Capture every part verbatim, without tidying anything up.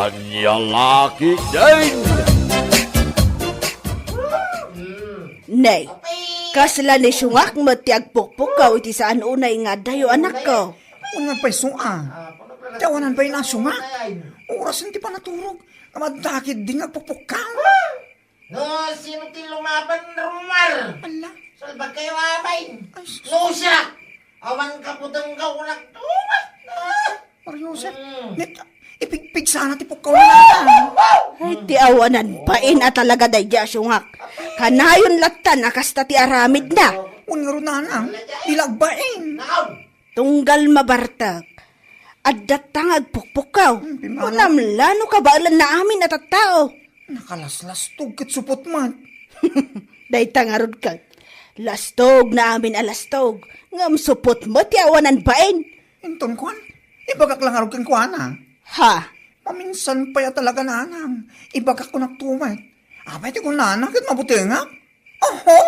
Ania la ketdin? Ne, kasla ni Siungak met ti agpukpukkaw iti saan unay nga addayo, anakko. Wen nga pay sua. Ti awanan pay na Siungak. Orasen ti panaturog. Ngem adda ketdin nga agpukpukkaw. No, sino ti lumaban, Romar? Ala. Salbag kayo, amay. Ay, sus. No, siya. Awan ka puteng ka, unak. Oh, my God. Mario Joseph, Mm. net, ipigpig sana ti pukkaw na nata. Ay, ti awanan bain a talaga daydi a Siungak. Kanayon latta a kasta ti aramidna. Wen ngarud, nanang, di la agbain. Naam. Tunggal mabartek. Addatta nga agpukpukkaw. Hmm, pimanaw. Kunam la no kabaelanna amin a tattao. Nakalaslastog ket supot met. Dayta ngarud ket. Lastog na amin a lastog. Ngem supot met ti awanan bain. Inton kuan, ibagak la ngarud kenkuana. Ha? Maminsan pay a talaga, nanang. Ibagak kunak tumet. Apay ti kunana ket mabutengak? Oho!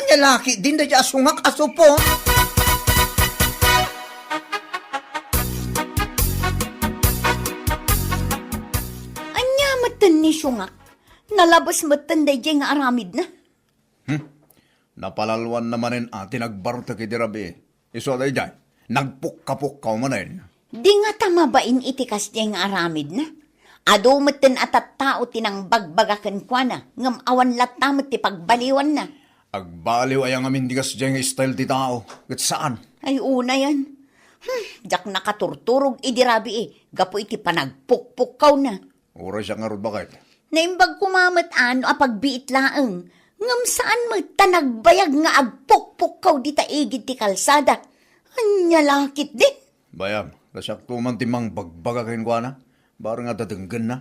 Ania la ketdin daydi a Siungak a supot? Ania metten ni Siungak? Nalabes metten daydiay nga aramidna? Hmm. Napalalwanna manen a ti nagbartek iti rabii. Isu a daydiay, nagpukkapukkaw manen. Di ngata mabain iti kasdiay nga aramidna. Adu metten a tattao ti nangbagbaga kenkuana, ngem awan latta met ti pagbaliwanna. Agbaliw aya ngamin ti kasdiay nga style ti tao, ket saan? Ay, unayen. Hmm, diak nakaturturog idi rabii gapu iti panagpukpukkawna. Uray siak ngarud, baket. Naimbag koma met a no apagbiit laeng, ngem saan met ta nagbayag nga agpukpukkaw dita igid ti kalsada. Ania la ketdin? Bayam, ta siakto man ti mangbagbaga kenkuana, bareng a dadenggenna.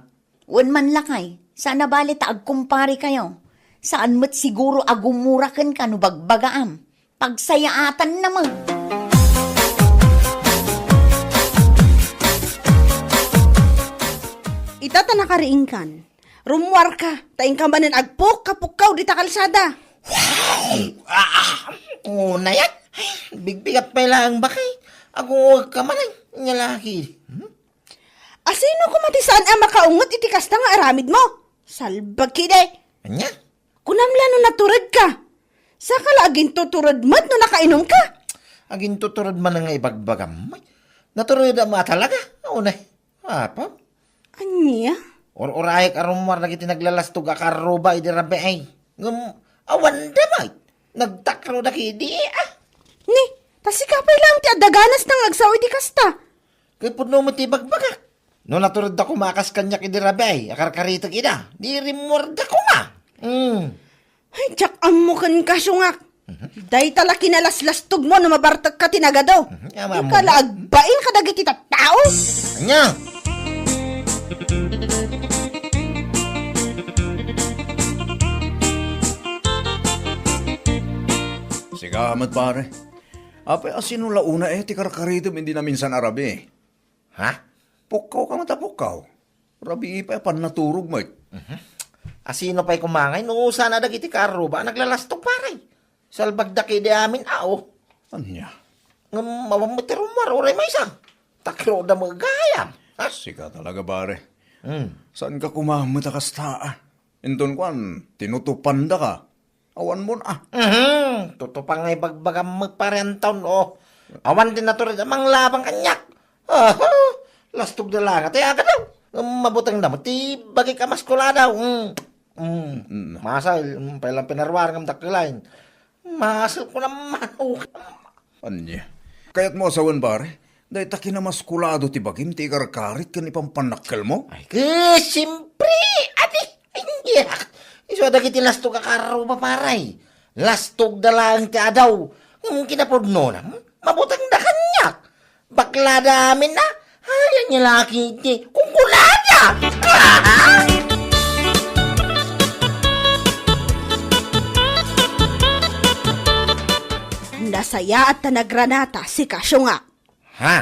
Wen man lakay, saan a bale ta agkumparekayo. Saan met siguro a gumura kenka no bagbagaam. Pagsayaatanna met. Ita ta nakariingkan, rummuarka, ta inka manen agpukkapukkaw dita kalsada. Wow! Ah! Unayen? Ay, bigbigat pay laeng, baket. Agungugka manen, ania la ketdi. Hmm? Asino koma ti saan a makaunget iti kasta nga aramidmo? Salbag ketdi. Ania? Kunam la no naturedka. Saka la agintutured met no nakainumka. Agintutured manen nga ibagbagam. Naturedam a talaga. Unayen. Apo? Ania? Ur-urayek a rummuar dagiti naglalastog a karruba idi rabii. Ngem awan da met. Nagtakroda ketdi, ah. Ni, ta sika pay laeng ti adda ganasna nga agsao iti kasta. Ket pudno met ti ibagbagak. No naturedda koma a kas kaniak idi rabii a karkaritek ida, di rimmuarda koma. Hmm. Ay, diak ammo kenka, Siungak. Mhm. Dayta la kinalaslastogmo no mabartekka ti nagadu. Mhm. Ania ammo? Ika la agbain kadagiti tattao. Ania? Sika met, pare. Apay, asino la unay ti karkaritem idi naminsan a rabii? Ha? Pukkaw ka met a pukkaw. Rabii pay a pannaturog met. Mhm. Asino pay koma ngay no saan a dagiti karruba a naglalastog, pare? Salbagda ketdi amin, ao. Ania? Ngem awan met ti rummuar, uray maysa. Takroda met gayam. Ha? Sika talaga, pare. Hmm. Saanka koma met a kasta, ah? Inton kuan, tinutupandaka. Awan mon, ah. Mhm. Tutupan nga ibagbagam met, pare Anton, oh. Awan ti natured a manglabang kaniak. Aha. Lastogda la nga ti agadaw. Mabutengda met ti bagik a maskuladaw. Mm. Mm. Mm. Masay, mm, pay lang pinaruar ngem dakkel ay. Masay ko naman, oh. Ania? Kayatmo a sawen, pare? Dayta kinamaskulado ti bagim ti ikarkarit ken ipampannakkelmo? Ay, ket, siempre, adi, ania? Isu a dagiti lastog a karruba, pare. Lastogda laeng ti adaw. Ngem kinapudnona, mabutengda kaniak. Baklada amin a. Ay, ania la ketdi kunkunada. Nasayaat ta nagranata, sika, Siungak. Ha?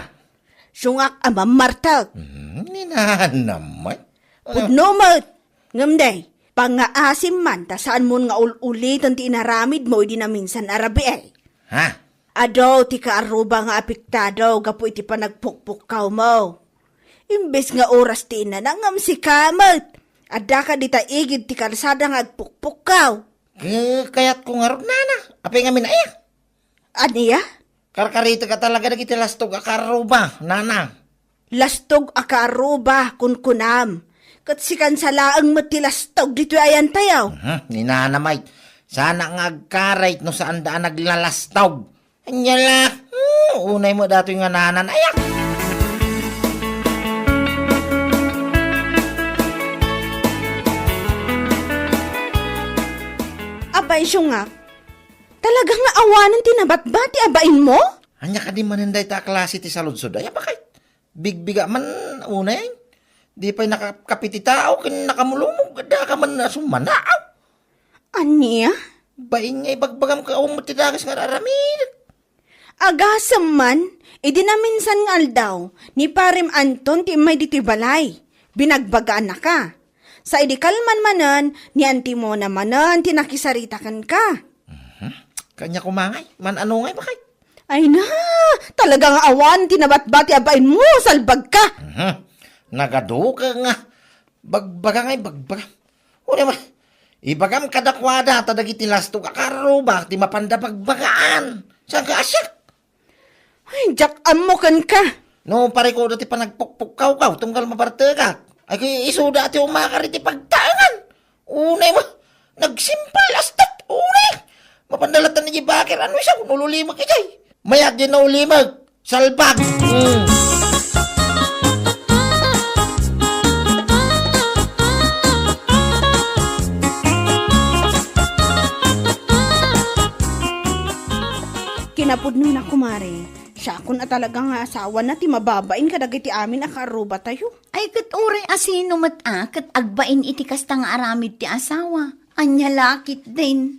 Siungak a mammartek. Hmm, ni nanam met. Pudno met. Ngem day, pangngaasim man ta saanmon nga ul-uliten ti inaramidmo idi naminsan a rabii. Ha? Adu ti kaarruba nga apektado gapu iti panagpukpukkawmo. Imbes nga oras ti inana ngem sika met. Adda ka dita igid ti kalsada nga agpukpukkaw. Ke-, kayatko ngarud, nana. Apay ngamin aya? Ania? Karkaritek a talaga dagiti lastog a karuba, nana. Lastog a karuba, kunkunam. Ket sikan sa laeng met ti lastog ditoy ayantayo. Mhm, ni nana met. Sana nga agkarayt no saanda a naglalastog. Anya la? Hmm, unay met datoy nga nanan. Ayak! Apay, siungak, talaga nga awanen ti nabatbati a bainmo? Anya kadi manen dayta a klase ti saludsod? Ay, apakay? Bigbiga man, unay. Di pay nakakapiti tao ken nakamulumog. Adda ka man a summanaaw. Ania? Bain nga ibagbagam ket awan met ti dakes nga ar-aramidek. Agasem man, idi naminsan nga aldaw, ni Parem Anton ti immay ditoy balay. Binagbagaannaka. Sa idi kalman manen, ni Antimona manen ti nakisarita kenka. Mhm. Kanya kumangay, man-anongay, bakay? Ay na, talaga nga awan ti nabatbati a bainmo, salbagka. Mhm. Nagaduka nga. Bagbaga nga ibagbaga. Una ma, ibagam kadakuada ta dagiti lastog a karuba ti mapanda bagbagaan. Saan ka asyak? Ay, diak ammo kenka. No, parikuda ti panagpukpukkaw ka, tunggal mabartekak. Ay, kay isuda ti umakar iti pagtaengan. Unay ma, nagsimpal, astat, unay. Mapanda latta ni Bakir, ano siya, kung ululimag ijay. Mayat di naulimag. Salbag! Mm. Kinapudnona, kumare, siakon a talaga nga asawana ti mababain kadagiti amin a kaarrubatayo. Ay, ket uray a sino met a ket agbain iti kasta nga aramid ti asawa. Ania la ketdin?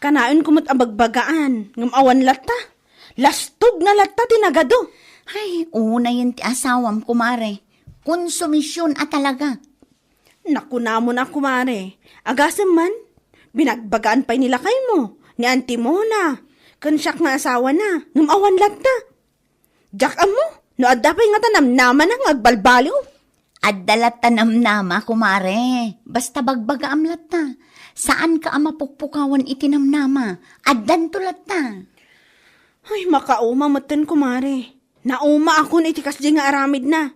Kanaenko met a bagbagaan, ngem awan latta. Lastogna latta ti nagadu. Ay, unayen ti asawam, kumare. Konsumision a talaga. Nakunamon a, kumare. Agasem man, binagbagaan pay ni lakaymo, ni Auntie Mona, ken siak nga asawana, ngem awan latta. Diak ammo no adda pay ngata namnamana nga agbalbaliw. Adda latta namnama, kumare. Basta bagbagaam latta. Saanka a mapukpukawan iti namnama. Addanto latta. Ay, makauma metten, kumare. Naumaakon iti kasdi nga aramidna.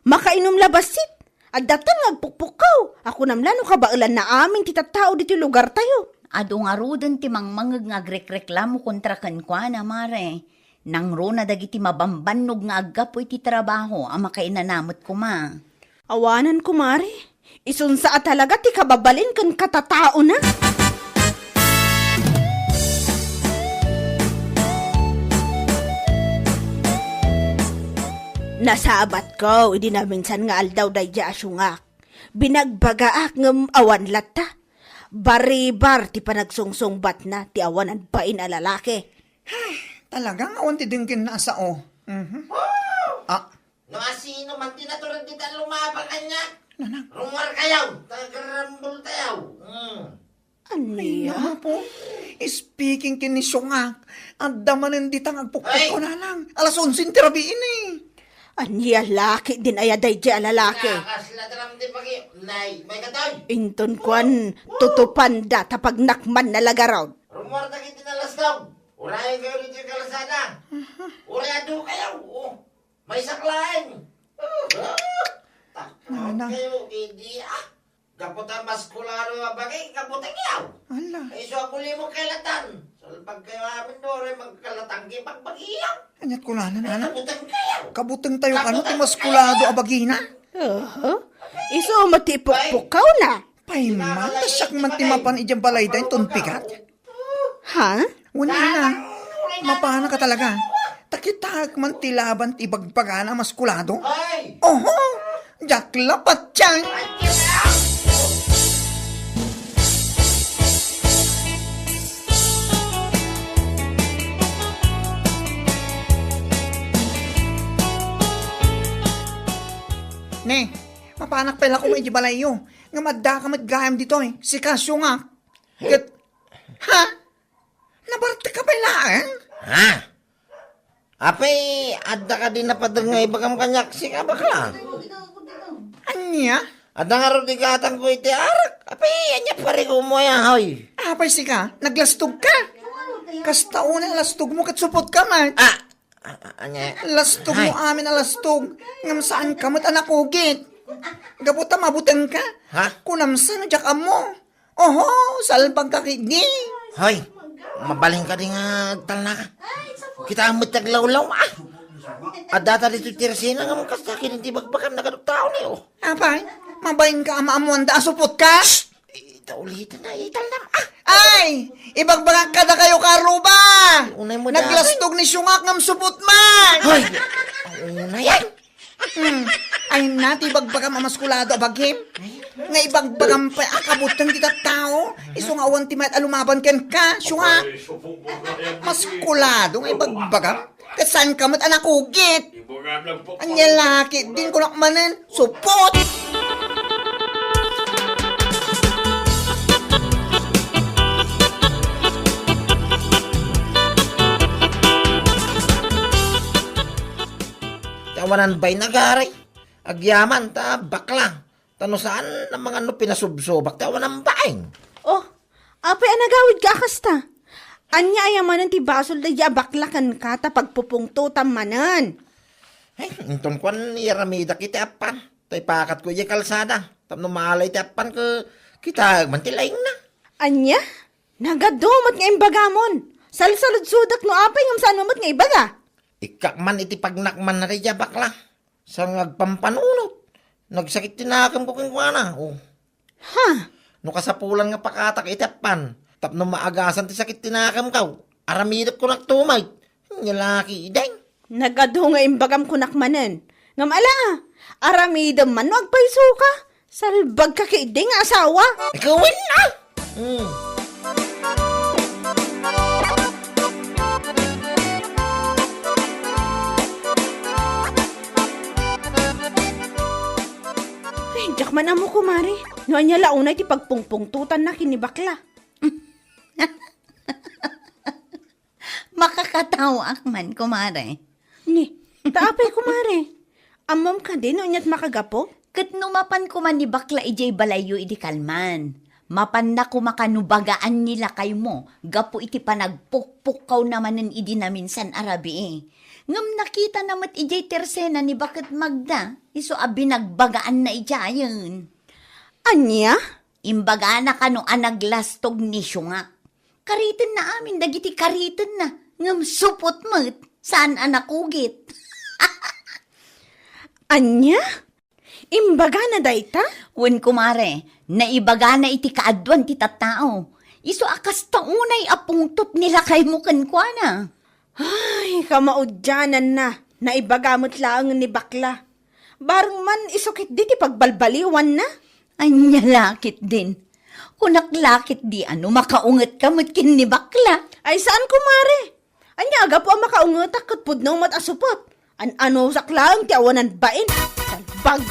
Makainom la bassit. Adda latta nga agpukpukkaw. Akunam la no kabaelanna amin ti tattao ditoy lugartayo. Adu ngaruden ti mangmangeg nga agrekreklamo kontra kenkuana, mare. Nangruna dagiti mabambannog nga aggapu iti trabaho a makainana met koma. Awanan, kumare. Isunsa a talaga ti kababalin ken katataona. Nasabatko idi naminsan nga aldaw daydiay a siungak. Binagbagaak ngem awan latta. Baribar ti panagsungsungbatna ti awanan bain a lalaki. Ay, talaga nga awan ti denggenna a sao. Mhm. Ah. No asino man ti natured dita lumaba kaniak, Nanang. Rummuarkayo, ta agrarambultayo. Hmm. Ay, ania? Naku po. Speaking ken ni siungak, adda manen dita nga agpukpukkaw, Ay! Nanang. Alas onse ti rabii ni. Ania la ketdin aya daydiay a lalaki? Nakasla ti ram ti pagi-, nay, may katoy. Inton kuan, Oh! Tutupanda ta pagnakmanna la garud. Rummuar dagiti nalastog. Urayenkayo ditoy kalsada. Aha. Uray adu kayo. Oh. Maysak laeng. Oh. Takot Nana. Kayo, idi, ah. Gapu ta maskulado a bagi, kabutengyo. Ala. Ay, isu a bulimog kay latan. Salbagkayo amin, no, uray magkalatanggi pagbagiyo. Aniat kunana, Nana? Kabutengkayo. Kabutengtayo kano ti maskulado a bagina? Aha. Isu met ti ipukpukkawna. Payman, ta siak man ti mapan idiay balayda inton pigat. Ha? Wen, ina, mapanaka talaga. Ta kitaek man ti laban ti ibagbagana a maskulado. Ay! Oho! Diak la patien! Ne, mapanak pay la koma idiay balayyo. Ngem addaka met gayam ditoy. Sika, siungak. Ket, ha? Nabartek ka pay laeng? Ha? Apay, adda kadi napader nga ibagam kaniak sika, bakla? Ania? Adda ngarud igatangko iti arak. Apay, ania parigomo aya, hoy? Apay sika, naglastog ka? Kasta unay a lastog mo ket supot ka man. Ah! Ah, ah, ania? Lastog mo Ay. amin a lastog, ngem saan ka met a nakugit. Gapu ta mabuteng ka. Ha? Kunam sa nga diak ammo. Oho, salbag ka kidi. Hoy, mabalin ka di nga agtalna ka. Kita met aglawlaw, ah. Adda ta ditoy tersena nga kasta ken ti bagbagam, nagadu tao ni, oh. Apay, mabalin ka a maammoan da a supot ka? Shh! Ita ulitan na, italna, ah. Ay, ibagbagak kadakayo, karuba. Unay mo da. Naglastog ni Siungak ngem supot man. Hoy, unay yan. Hmm. Ay na, ti ibagbagam a maskulado a bagim. Nga ibagbagam pay a kabuteng ti tattao. Isu nga awan ti mayat a lumaban kenka, Siungak. Maskulado nga ibagbagam. Ket saan ka met a nakugit. Ania la ketdin, kunak manen, supot. Ti awanan bain agaray. Agyaman ta bakla. Ta no saan a mangan no pinasubsobak ti awanan bain. Oh, apay a nagawidka a kasta? Ania aya manen ti basol daydi a bakla kenka ta pagpupungtotam manen? Ay, inton kuan, iyaramidak iti appan. Ta ipakatko idiay kalsada. Tapno maalay ti appan ket kitaek man ti laingna. Ania? Nagadu met nga imbagamon. Salsaludsodak no apay ngem saan met nga ibaga. Ikkak man iti pagnakman na daydi a bakla. Saan nga agpampanunot. Nagsakit ti nakemko kenkuana. Oh. Ha? No kasapulan nga pakatak iti appan, tapno maagasan ti sakit ti nakemko, aramidek kunak tumay. Ania la ketdin. Nagadu nga imbagam kunak manen. Ngem ala, aramidem man no agpayso ka. Salbag ka ketdi nga asawa. Ikaw, wen, ah! Hmm. Ay, diak man ammo, kumare. No ania la unay ti pagpungpungtotanna ken ni bakla. Makakatawaak man, kumare. Ni, ta apay, kumare? Ammom kadi no aniat makagapu? Ket no mapan koma ni bakla idiay balayyo idi kalman, mapanna koma kano bagaan ni lakaymo gapu iti panagpukpukkawna manen idi naminsan a rabii. Ngem nakitana met idiay tersena ni Baket Magda, isu a binagbagaanna idiayen. Ania? Imbagana kano a naglastog ni Siungak. Karitenna amin dagiti karitenna, ngem supot met, saan a nakugit. Ania? Imbagana dayta? Wen, kumare, naibagana iti kaaduan ti tattao. Isu a kasta unay a pungtot ni lakaymo kenkuana. Ay, kamaudiananna, naibaga met laeng ni bakla. Bareng man isu ketdi ti pagbalbaliwanna. Ania la ketdin? Kunak la ketdi a no makaungetka met ken ni bakla. Ay, saan, kumare. Ania a gapu a makaungetak ket pudno met a supot? An-anusak laeng ti awanan bain. Salbag!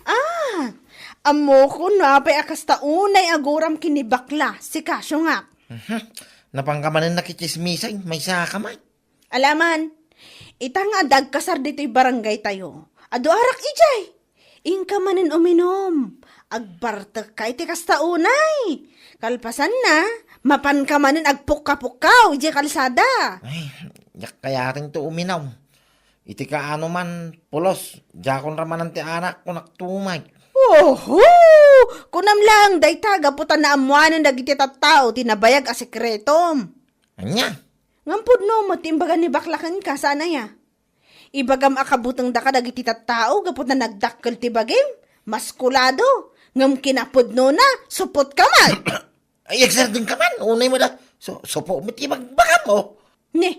Ah, ammokon no apay a kasta unay a guram ken ni bakla, sika, Siungak. Mhm. Napanka manen nakitsismisay, maysa ka man. Alaman, ita nga adda agkasar ditoy barangaytayo, adu arak idiay. Inka manen uminom, agbartekka iti kasta unay. Kalpasanna, mapanka manen agpukka-pukkaw idiay kalsada. Ay, diak kayatengto uminom. Iti kaano man, pulos, diakon ramanan ti anak, kunak tumay. Oho! Kunam laeng dayta, gapu ta naammoanen dagiti tattao ti nabayag a sekretom. Ania? Ngem pudno met ti imbaga ni bakla kenka, saan aya? Ibagam a kabutengda kadagiti tattao gapu ta nagdakkel ti bagim, maskulado, ngem kinapudnona, supot ka man. Ay, agsardeng ka man, unay mo da. So, supo met ti bagbagam, oh. Ni,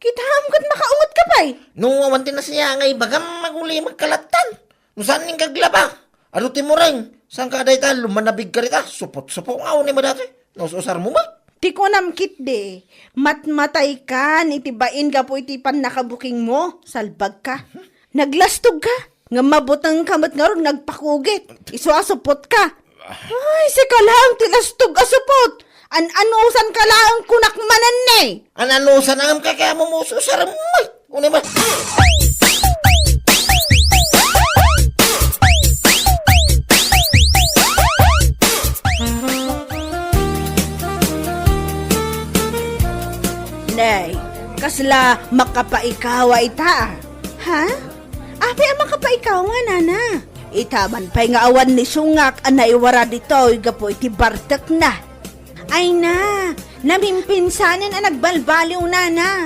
kitaem ket makaunget ka pay. No, awan ti nasiya nga ibagam, aguli magkalattan. No saan ning kaglaba? Adu ti mureng, saan ka dayta, lumanabig ka dita, supot-supo nga, unay mo dati. Naus-usar mo ba? Ti kunam ketdi, matmatay kan iti bain gapu iti pannakabukingmo, salbag ka. Naglastog ka. Ngem mabutengka met ngarud nga agpakugit. Isu a supotka. Ay, sika laeng ti lastog a supot. An-anusanka laeng kunak manen ne. An-anusan a ngem kay kaya mo mususarem mo. Una ba? Nay, kasla makapaikawa ita. Ha? Apay a makapaikawa, nana? Ita man pay nga awan ni sungak a naiwara ditoy gapu iti bartekna. Ay na, namimpinsanen a nagbalbaliw, nana.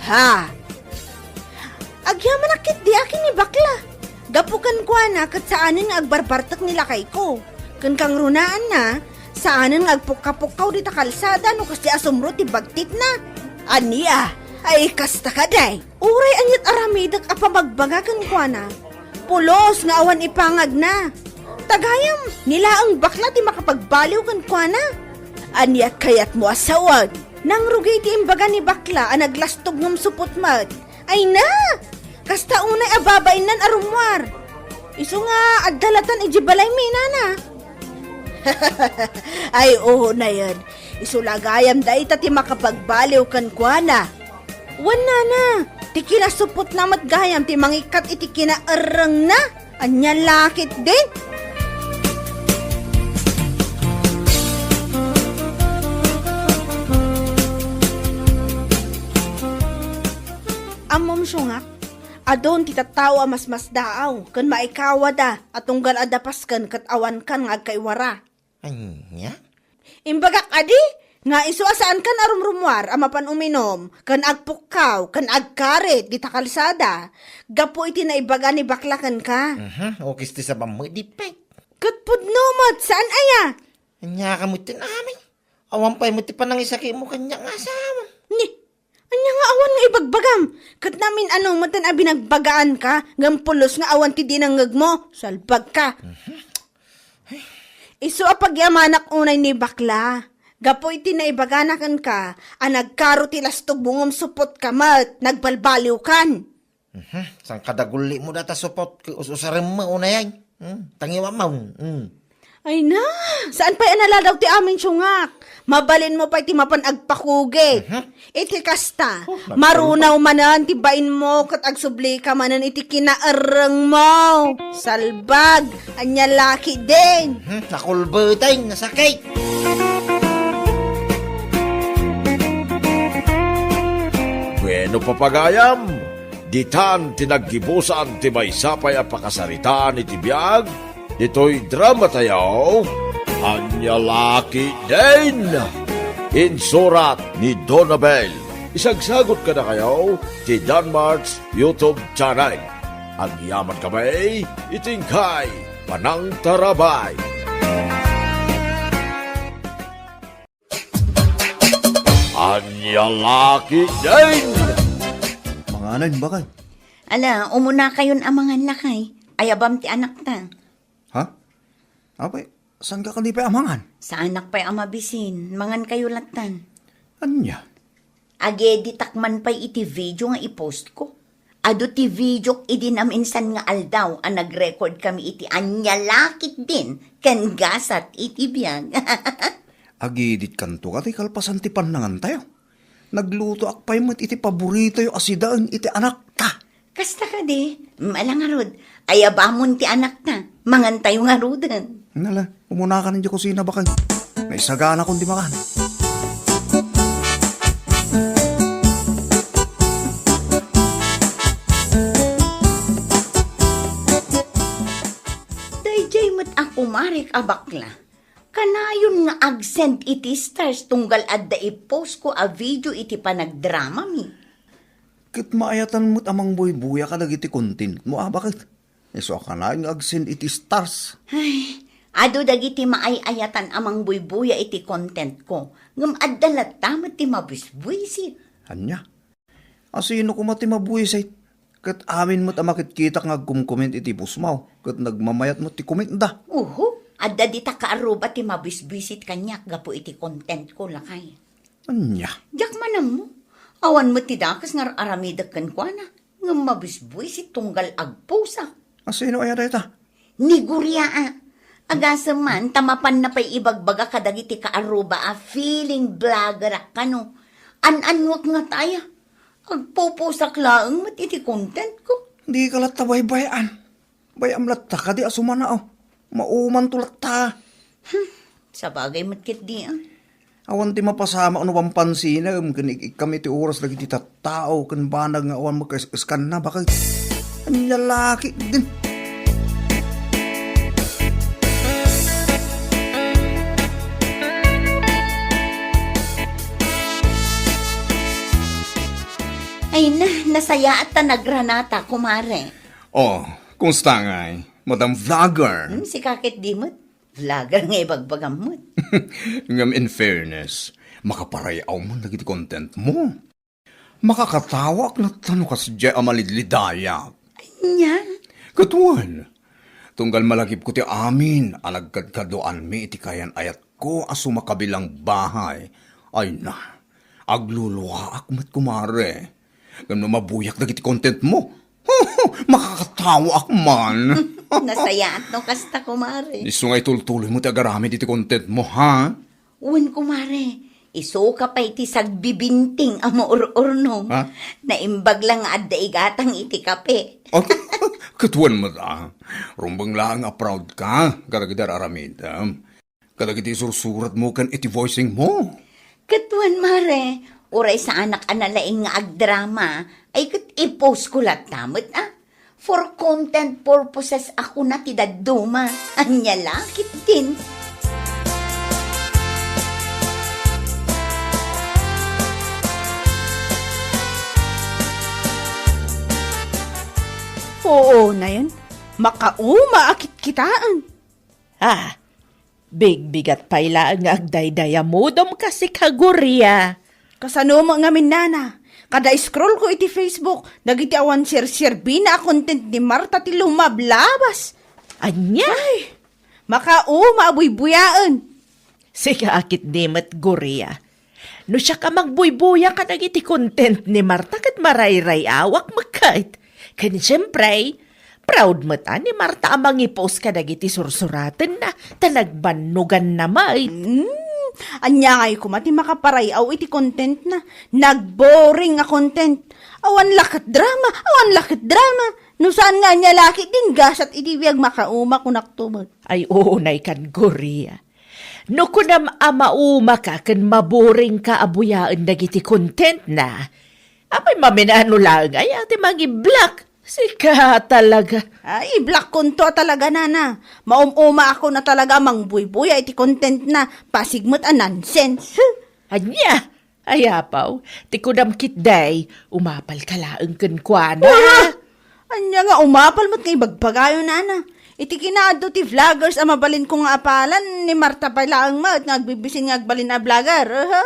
Ha? Agyamanak ketdi akin ni bakla. Gapu kenkuana ket saanen nga agbarbartek ni lakayko. Ken kangrunaanna, saanen nga agpukkapukkaw dita kalsada no kasdi a sumro ti bagtitna. Ania? Ay, kasta kadi. Uray aniat aramidek a pamagbaga kenkuana, pulos nga awan ipangagna. Ta gayam, ni laeng bakla ti makapagbaliw kenkuana. Ania kayatmo a sawen? Nangrugi ti imbaga ni bakla a naglastog ngem supot met. Ay na! Kasta unay a babainnan a rummuar. Isu nga adda latan idiay balaymi, nana. Ay, oo, nayen. Isu la gayam dayta ti makapagbaliw kenkuana. Wen, nana, ti kinasupotna met gayam ti mangikkat iti kinaerrengna. Ania la ketdin? Ammom, sungak, adun ti tattao a masmasdaaw ken maikawada a tunggal adda pasken ket awankan nga agkaiwara. Ania? Imbagak kadi nga isu a saankan a rumrummuar a mapan uminum ken agpukkaw ken agkarit dita kalsada gapu iti naibaga ni bakla kenka. Mhm, ukis ti sabam mo, di pay. Ket pudno met, saan aya? Ania ka met ti amin? Awan pay met ti panangisakimo kaniak nga asawa. Ni, ania nga awan nga ibagbagam? Ket namin-ano met a binagbagaanka, ngem pulos nga awan ti dinengngegmo, salbagka. Mhm. Isu a pagyamanak unay ni bakla. Gapu iti naibagana kenka a nagkaro ti lastogmo ngem supotka met, nagbalbaliwkan. Mhm. Saan ka dagulimo data supot, us-usarem mo unay ay. Hmm, tangiwam mo. Hmm. Ay na, saan pay a naladaw ti amin sungak? Mabalinmo pay ti mapan agpakugit. Mhm. Iti kasta, oh, nagtulog. Marunaw manen ti bainmo ket agsublika manen iti kinaerrengmo. Salbag, ania la ketdin? Hmm, nakulbeteng, nasakit. Bueno, papagayam, ditan ti naggibusan ti maysa pay a pakasaritaan iti biag ditoy drama tayo, Ania la ketdin? Insurat ni Donabel. Isagsagot kadakayo ti Danmart's YouTube channel. Agyaman kami iti inkay panangtarabay. Ania la ketdin? Manganen, bakay. Ala, umuna kayon a mangan, lakay. Ayabam ti anakta. Ha? Apay, saan ka kadi pay a mangan? Saanak pay a mabisin. Mangan kayo lattan. Ania? Ageditak man pay iti video nga i-post ko. Adu ti videok idi naminsan nga aldaw a nag-record kami iti ania la ketdin ken gasat iti biag. Agidit kanto ka ti kalpasan ti pannangantayo. Naglutoak pay met iti paboritoyo a sidaen iti anakta. Kasta kadi? Mm, ala ngarud, ayabamon ti anakta. Mangantayo ngaruden. Nala, umuna ka na di kusina, bakay. Naisaganakon di makan. Daydiay met a kumarek a bakla. Kanayon nga ag-send iti stars tunggal adda i-post ko a video iti panagdramami. Ket maayatan met a mangbuybuya kadagiti content mo, a, bakit? Isu a kanayon nga ag-send iti stars. Ay, adu dagiti maay-ayatan a mangbuybuya iti content ko, ngem adda latta met ti mabisbuisit. Ania? Asino koma ti mabuisit? Ket amin met a makitkitak nga agkomkomment iti post mo, ket nagmamayat met ti comment da. Uhu, adda dita kaarruba ti mabisbisit kaniak gapu iti content ko, lakay. Ania? Diak manammo. Awan met ti dakes nga ar-aramidek kenkuana. Ngem mabusbuisit tunggal agpusak. A, sino aya dayta? Ni Guria a. Agasem man, ta mapanna pay ibagbaga kadagiti kaaruba a feeling blogger a kano. An-annuak nga taya. Agpupusak laeng met iti content ko. Di ka latta baybay-an. Bay-am latta kadi a sumanao. Maumanto latta. Hmm, sabagay met ketdi a. Awan ti mapasamak no pampansinem ken ik-ikkam iti oras dagiti tattao ken banag nga awan makaes-eskanna, baket. Ania la ketdin? Ay na, nasayaat ta nagranata, kumare. Oh, kumusta ngay, Madam Vlogger? Hmm, sika ketdi met. Vlogger nga ibagbagam met. Ngem in fairness, makaparay-aw man dagiti content mo. Makakatawaak latta no kasdiay a malidlidayak. Ania? Ket wen, tunggal malagipko ti amin a nagkadkaduaanmi iti kayan-ayatko a sumakabilang bahay, ay na, agluluaak met, kumare. Ngem no mabuyak dagiti content mo, makakatawaak man. Nasayaat no kasta, kumare. Isu nga itultuloy mo ti agaramid iti content mo, ha? Wen, kumare, isuka pay ti sagbibinting a maur-urno. Ha? Naimbag la nga adda igatang iti kape. Oh, ket wen met, a. Rumbeng laeng a proud ka kadagiti ar-aramidem. Kadagiti sursurat mo ken iti voicing mo. Ket wen, mare, uray saanak a nalaing nga agdrama, ay ket i-post ko latta met, a. For content purposes a kuna ti dadduma. Ania la ketdin? Oo, nayon. Makauma a kitkitaen. Ah, bigbigat pay laeng nga agdaydayamudom kasika, Guria. Kasano met ngamin, nana? Kada scroll ko iti Facebook, dagiti awan serserbina a content ni Marta ti lumablabas. Ania? Ay, makauma a buybuyaen. Sika a ketdi met, Guria. No siak a magbuybuya kadagiti content ni Marta ket marayray-awak met ket. Ken siempre, proud met a ni Marta a mangi-post kadagiti sursuratenna ta nagbannoganna met. Hmm, ania ngay koma ti makaparay-aw iti contentna? Nagboring a content. Awan la ket drama, awan la ket drama. No saan nga ania la ketdin gasat iti biag, makauma kunakto met. Ay, unay kan Guria. No kunam a maumaka ken maboringka a buyaen dagiti contentna, apay, maminano laeng aya ti mangi-block? Sika talaga. Ay, i-blockkonto a talaga, nana. Maum-umaakon a talaga a mangbuybuya iti contentna. Pasig met a nonsense. Ania? Ay, apaw, ti kunam ketdi, umapalka laeng kenkuana. Ura! Ania nga umapal met nga ibagbagayo, nana? Iti kinaadu ti vloggers a mabalinko nga apalan, ni Marta pay laeng met nga agbibisin nga agbalin a vlogger. Aha.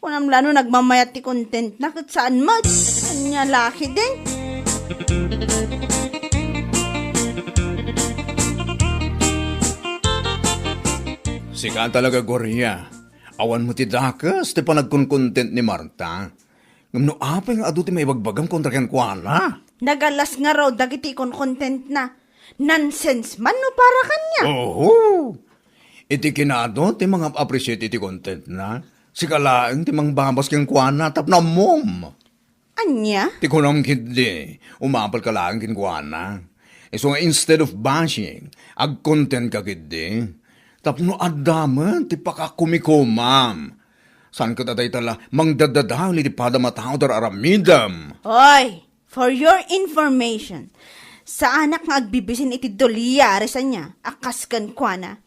Kunam la no nagmamayat ti contentna ket saan met. Ania la ketdin? Sika talaga, Guria. Awan met ti dakes ti panagkonkontent ni Marta. Ngem no apay nga adu ti maibagbagam kontra kenkuana? Nagalas ngarud dagiti konkontentna. Nonsense man no para kaniak. Oho! Iti kinaadu ti mangap-appreciate iti contentna, sika laeng ti mangbabas kenkuana tapno ammom. Ania? Ti kunam ketdi, umapalka laeng kenkuana. Isu nga instead of bashing, agkontentka ketdi. Tapno adda met ti pakakumikomam. Saan ket a dayta la mangdaddadael iti padam a tao ti ar-aramidem. Oy, for your information, saanak nga agbibisin iti doliares ania a kas kenkuana.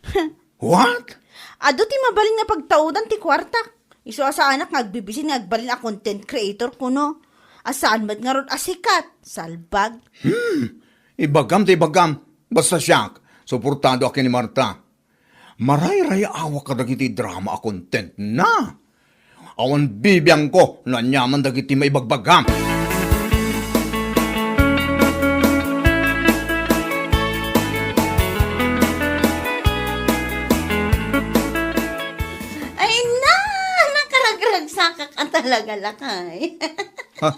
What? Adu ti mabalin nga pagtaudan ti kuartak. Isu a saanak nga agbibisin nga agbalin a content creator kuno. A saan met ngarud a sikat, salbag. Hmm. Ibagam ti ibagam. Basta siak, suportado ak ken ni Marta. Marayray-awak kadagiti drama a contentna. Awan bibiangko no aniaman dagiti maibagbagam. Ay na, nakaragragsakak a talaga, lakay. Ha?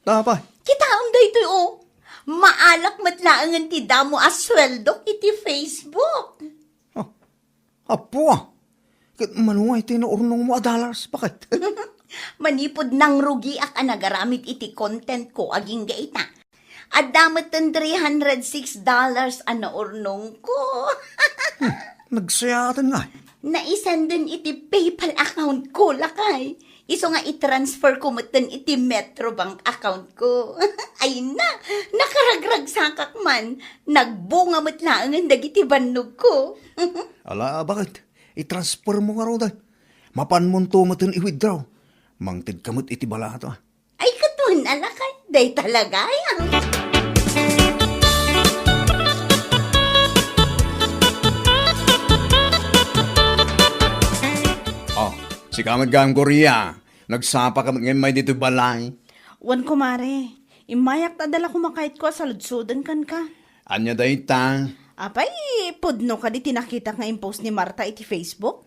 Apay? Kitaem daytoy, o. Maalak met laengen ti damo a sueldok iti Facebook. Oh, apo, ah. Ket mano ngay ti naurnongmo a dollars, baket? Manipud nangrugiak a nagaramid iti content ko agingga ita. Adda met ten three hundred six dollars a naurnong ko. Hmm, nagsayaaten ngay. Naisenden iti PayPal account ko, lakay. Isu nga i-transfer ko metten iti Metrobank account ko. Ay na, nakaragragsakak man. Nagbunga met laengen dagiti bannog ko. Ala, baket? I-transfer mo ngaruden. Mapanmonto metten i-withdraw. Mangted ka met iti balato, ah. Ay, katon, alakay. Day talaga, ay, ah. Oh, sika met gayam, Gloria. Nagsapa ka met ngay ditoy balay. Wen, kumare. Immayak ta adda la kumakayatko a saludsoden kenka. Ania dayta? Apay, pudno kadi ti nakitak nga impost ni Marta iti Facebook?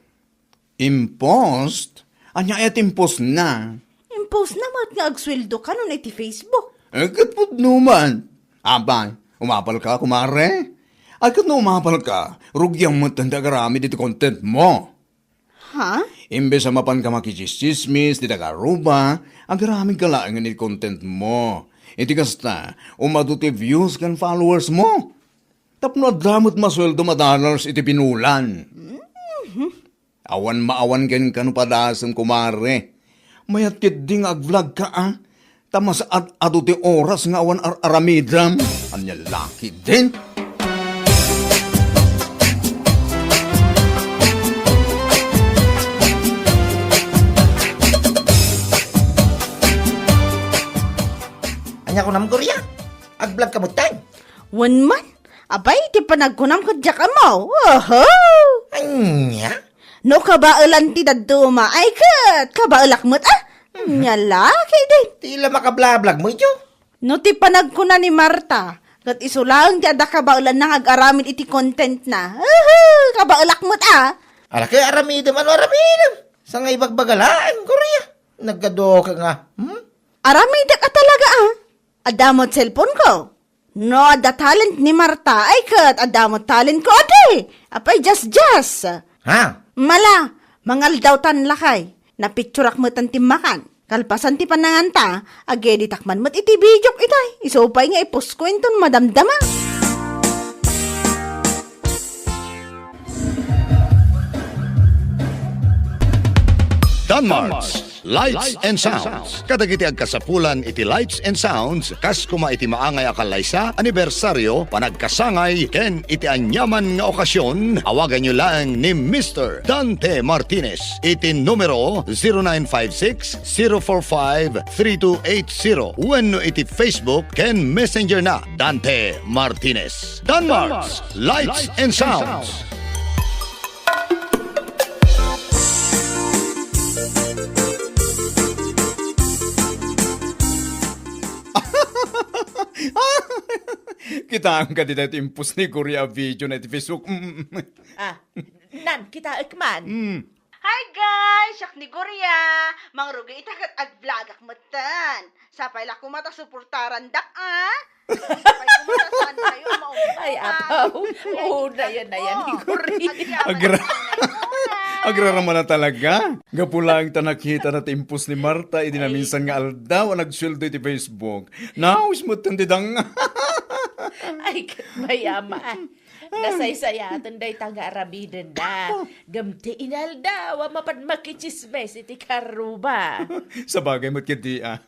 Impost? Ania aya ti impostna? Impostna met nga agsueldo ka no iti Facebook. Eh, ket pudno man. Apay, umapal ka, kumare? Ay, ket no umapal ka, rugiam met ti agaramid iti content mo. Ha? Imbes a mapan ka makichismis ti taga-Aruba, agaramid ka laengen iti content mo. Iti kasta, umadu ti views ken followers mo. Tapno adda met masueldom a dollars iti binulan. Mhm. Awan maawan kenka no padasem, kumare. Mayat ketdi nga ag-vlog ka, a? Ta mas ad-adu ti oras nga awan ar-aramidem. Ania la ketdin? Ania kunam, Gloria? Ag-vlog ka met, tay? Wen man. Apay, ti panagkunam ket diak ammo. Oho! Ania? No kabaelan ti dadduma, ay ket kabaelak met, a? Mhm. Ania la ketdin? Ti la makablablag mo, ijo? No ti panagkuna ni Marta, ket isu laeng ti adda kabaelanna nga ag-aramid iti contentna. Uhu, kabaelak met, a. Ala, ket aramidem, ano aramidem? Sa nga ibagbaga laeng, Gloria. Naggaduka nga, hmm? Aramidek a talaga, a. Adda met cellphone ko. No adda talent ni Marta, ay ket adda met talent ko, adi. Apay, just, just. Ha? Mala, mangaldawtan lakay. Napicturak metten ti makan. Kalpasan ti pananganta, ag-editak man met iti videok itay. Isu pay nga i-post ko inton madamdama. Danmars Lights and Sounds. Kadagiti agkasapulan iti Lights and Sounds, kas koma iti maangay a kallaysa, anibersaryo, panagkasangay, ken iti aniaman nga okasyon, awaganyo laeng ni Mister Dante Martinez iti numero zero nine five six, zero four five, three two eight zero wenno iti Facebook ken Messenger na, Dante Martinez. Danmars, Lights and Sounds. Kitaem kadi daytoy impost ni Gloria a video na iti Facebook. Mm. Ah, nan, kitaek man. Mm. Hi guys, siak ni Gloria. Mangrugi ita ket ag-vlogak metten. Sapay la koma ta suportarandak, a. Sapay koma ta saan kayo a maunay. Ay, apaw. Oo, na yan, na yan, ni Gloria. Agra-, agrarama na talaga. Gapu laeng ta nakita na ti impost ni Marta idi naminsan nga aldaw a nagsueldo iti Facebook. Naawis metten ti dang. Ay, ket mayama. Nasaysayaten dayta nga aramidenna. Ngem ti inaldaw a mapan makichismes iti karuba. Sabagay met ketdi, a.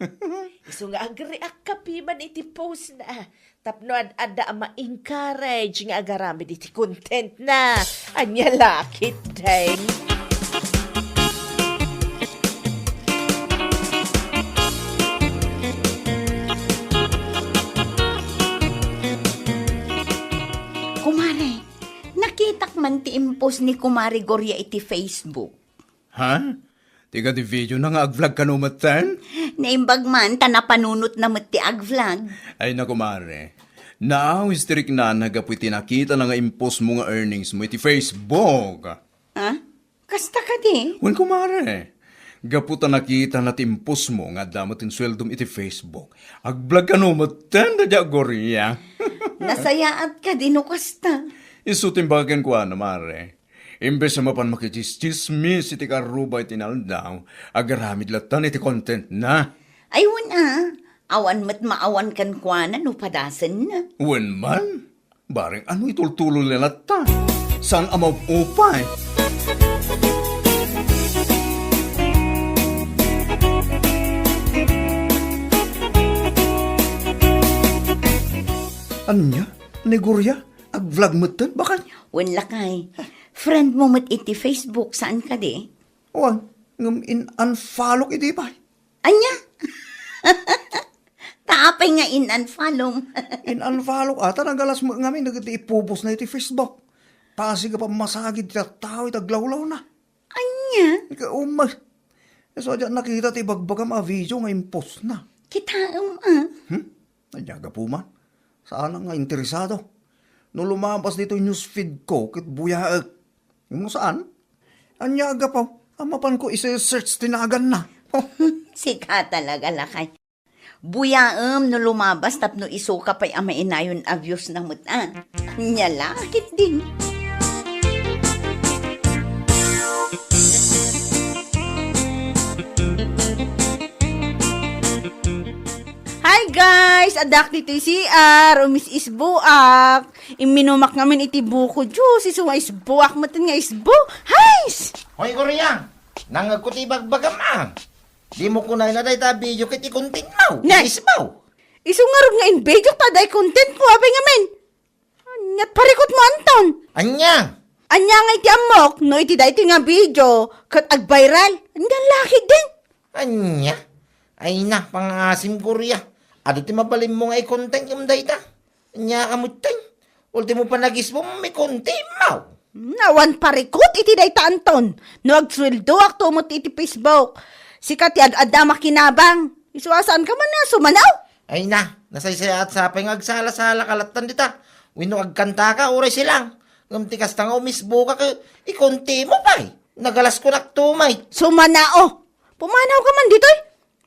Isu nga agreact ka piman iti post na. Tapno ad-adda a ma-encourage nga agaramid iti content na. Ania la ketdin? Kumare, nakitak man ti impost ni Kumare Gloria iti Facebook. Ha? Ti kadi video na nga ag-vlog kano metten? Naimbag man, ta napanunot na met ti ag-vlog. Ay, naku, mare. Naawis ti riknana gapu iti nakita na nga impost mo nga earnings mo iti Facebook. Ha? Kasta kadi? Wen, kumare. Gapu ta nakitana ti impostmo nga adda met ti sueldom iti Facebook, agvlog kano metten dayta a Gloria. Nasayaat kadi no kasta? Isu ti imbag kenkuana, mare. Imbes a mapan makitsismis iti karruba iti inaldaw, agaramid latta iti contentna. Ay, wen a, awan met maawan kenkuana no padasenna. Wen man, bareng ano itultulonna latta. Saan a maupay? Ania? Ni Gloria? Agvlog metten, bakay? Wen lakay. Friend mo met iti Facebook, saan kadi? Wen, ngem in-unfollowk idi pay. Ania? Ta apay nga in-unfollowm? In-unfollowk, a, ta nagalas met ngamin dagiti ipupostna iti Facebook. Pasig a pammasagid ti tattao iti aglawlawna. Ania? Ika, umay. Isu a diak nakita ti ibagbagam a video nga impostna. Kitaem a. Hmm? Ania gapu man? Saanak nga interesado. No lumabas ditoy newsfeed ko, ket buyaek. No saan? Ania a gapu? A mapanko ise-search ti naganna. Sika talaga, lakay. Buyaem no lumabas tapno isuka pay a mainayon a viewsna met a. Ania la ketdin. Hi guys! Addak ditoy C R, umis-isboak. Imminumak ngamin iti buko juice, isu nga isboak metten nga isbo. Hais! Hoy, Gloria! Nangngegko ti ibagbagam a. Dimo kunayna dayta a video ket i-content mo. Ne! Isbaw! Isu ngarud nga in-video ta adda i-content mo, apay ngamin? Ania ti parikutmo, Anton? Ania? Ania nga iti ammok, no iti daytoy nga video, ket ag-viral? Ania la ketdin? Ania? Ay na, pangaasim, Gloria. Adu ti mabalinmo nga i-content ngem dayta. Ania ka metten? Ultimo panagisbom, i-content mo. Hmm, awan parikut iti dayta, Anton. No agsueldoak to met iti Facebook, sika ti ad-adda makinabang. Isu a saanka man a sumanaw? Ay na, nasaysayaat sapay nga agsala-salaka lattan dita. Wenno agkantaka, uray silang. Ngem ti kasta nga umisboka ket i-content mo pay. Nagalas kunak tumay. Sumanao. Pumanawka man ditoy.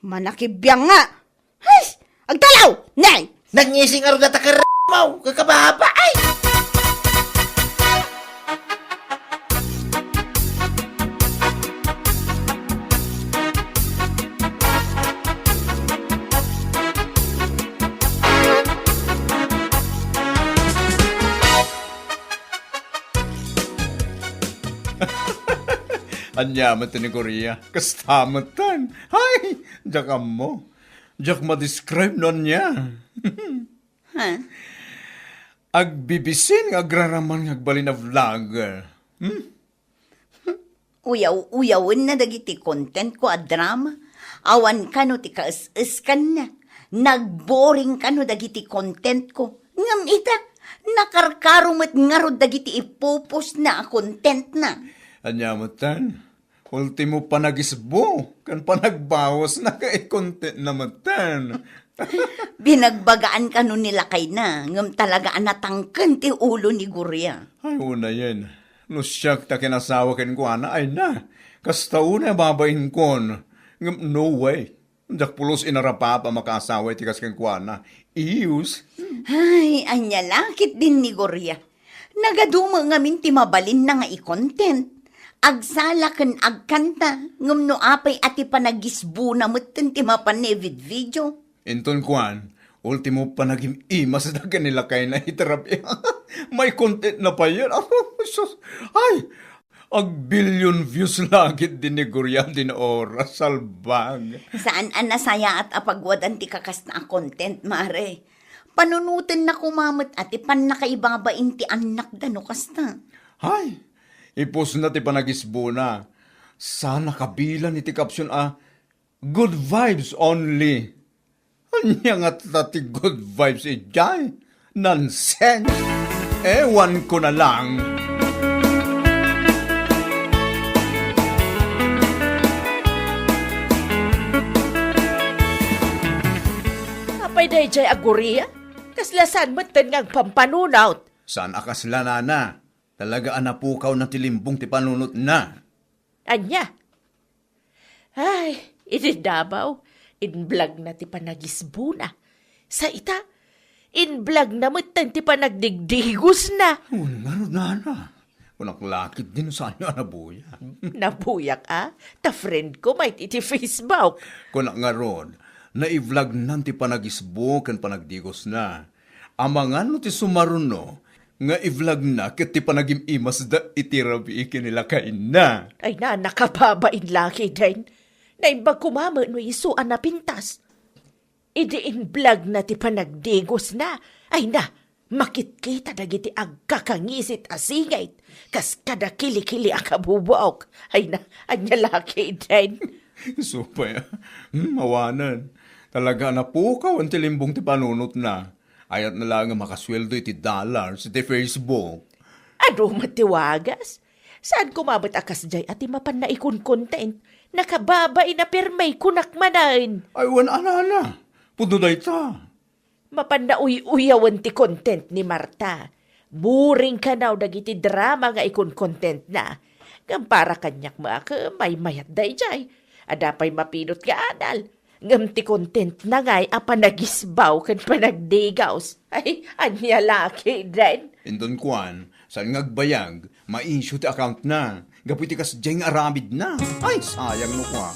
Manakibiang nga. Hay! Agtalaw! Nay! Nangising a ruda ta ker-, mo, kakababa, ay! Ania met ni Gloria? Kasta metten. Hay! Diak ammo. Diak ma-describe no ania. Ha? Agbibisin nga agraraman nga agbalin a vlogger. Hmm? Uyaw-uyawenna dagiti contentko a drama. Awan kano ti kaes-eskanna. Nagboring kano dagiti contentko. Ngem ita, nakarkaro met ngarud dagiti ipupostna a contentna. Ania metten? Ultimo panagisbo ken panagbawasna ket i-contentna metten. Binagbagaan kano ni lakayna, ngem talaga a natangken ti ulo ni Gloria. Ay, unayen. No siak ti kinasawa kenkuana, ay na. Kasta unay a babainkon. Ngem no way. Diak pulos inarapap a makaasawa iti kas kenkuana. Iyus. Ay, ania la ketdin ni Gloria. Nagadu met ngamin ti mabalinna nga i-content. Agsala ken agkanta, ngem no apay a ti panagisbona metten ti mapan ni video. Inton kuan, ultimo panagim-imasda ken ni lakayna iti rabii. May contentna payen. Apo, sus. Ay, Agbillion views la ketdin ni Gloria din oras, salbag. Saan a nasayaat a pagwadan ti kakasta a content, mare. Panunotenna koma met a ti pannakaibabain ti annakda no kasta. Hay, ipostna ti panagisbona. Saan a kabilan iti caption a, "Good vibes only." Ania ngata ti good vibes idiay? Nonsense! Ewan ko na lang. Apay daydiay a Gloria? Kasla saan metten nga agpampanunot? Saan a kasla, nana. Talaga a napukawna ti limbong ti panunotna. Ania? Ay, idi Davao, in-vlog na ti panagisbona. Sa ita, in-vlog na metten ti panagdigdigos na. Wen ngarud, nana. Kunak lakit din saan nga nabuyag. Nabuyag, a? Ta friend ko met iti Facebook. Kunak ngarud, nai-vlog nan ti panagisbona ken panagdigos na. Amangan no ti sumaruno nga i-vlog na ket ti panagim-imasda iti rabii ken ni lakayna. Ay na, nakababain laki den. Naimbag koma met no isu a napintas. Idi in-vlog na ti panagdigos na, ay na, makitkita dagiti agkakangisit a singit, kas kada kilikili a kabubuok. Ay na, ania laki den. Supay, hmm, awanen. Talaga a napukaw ti limbong ti panunotna. Ayatna laeng a makasueldo iti dollars iti Facebook. Adu met ti wagas? Saan koma met a kasdiay a ti mapan naikonkontent? Nakababain a permi kunak manen. Ay, wen a, nana. Pudno dayta. Mapan nauy-uyawen ti content ni Marta. Boring kanaw dagiti drama nga ikoncontentna. Ngem para kaniak met a maymayat daydiay. Adda pay mapinot nga adal. Ngem ti contentna ngay a panagisbaw ken panagdigos. Ay, ania laki den. Inton kuan, saan nga agbayag, ma-issue ti accountna. Gapu iti kasdiay nga aramidna. Ay, sayang no kua.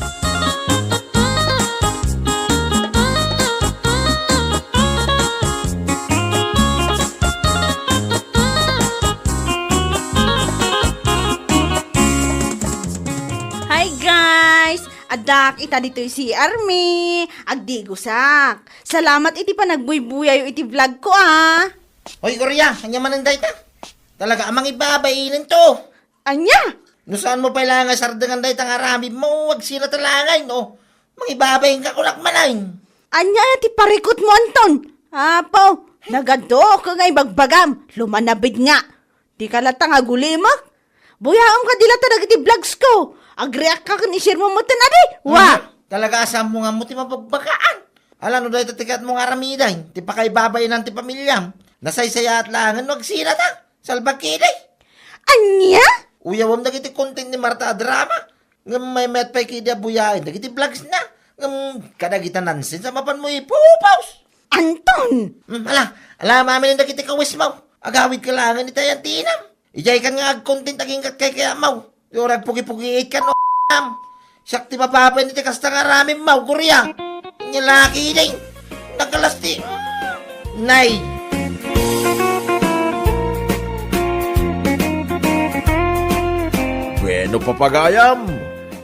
Hi, guys! Addak ita ditoy C R mi. Agdigosak. Salamat iti panagbuybuyayo iti vlog ko, a. Hoy, Gloria, ania manen dayta? Talaga a mangibabainenton. Ania? No saanmo pay la nga sardengan dayta nga aramidmo, agsina ta la ngay, no? Mangibabainka kunak manen. Ania ti parikutmo, Anton? Apo, nagaduok nga ibagbagam. Lumanabid nga. Dika latta nga agulimek? Buyaem kadi latta dagiti vlogs ko. Agreact ka ken i-share mo metten, adi? Wa! Mhm. Talaga a saanmo nga ammo ti mabagbagaan. Ala, no dayta ti kayatmo nga aramiden, ti pakaibabainan ti pamiliam. Nasaysayaat laengen no agsinata. Salbag kidi. Ania? Uyawem dagiti content ni Marta a drama. Ngem maymayat pay kidi a buyaen dagiti vlogsna. Ngem kadagita nonsense a mapanmo ipu-post. Anton! Hmm, ala, ala, maminen dagiti kawismo. Agawidka laengen iti ayantinam. Idiaykan nga agcontent agingga ti kaykayatmo. Ti uray agpugipugiitkan, o, am. Siak ti mababain iti kasta nga aramidmo, Gloria. Ania laki idi. Nagkalas ti, mm, nay. Bueno, papagayam,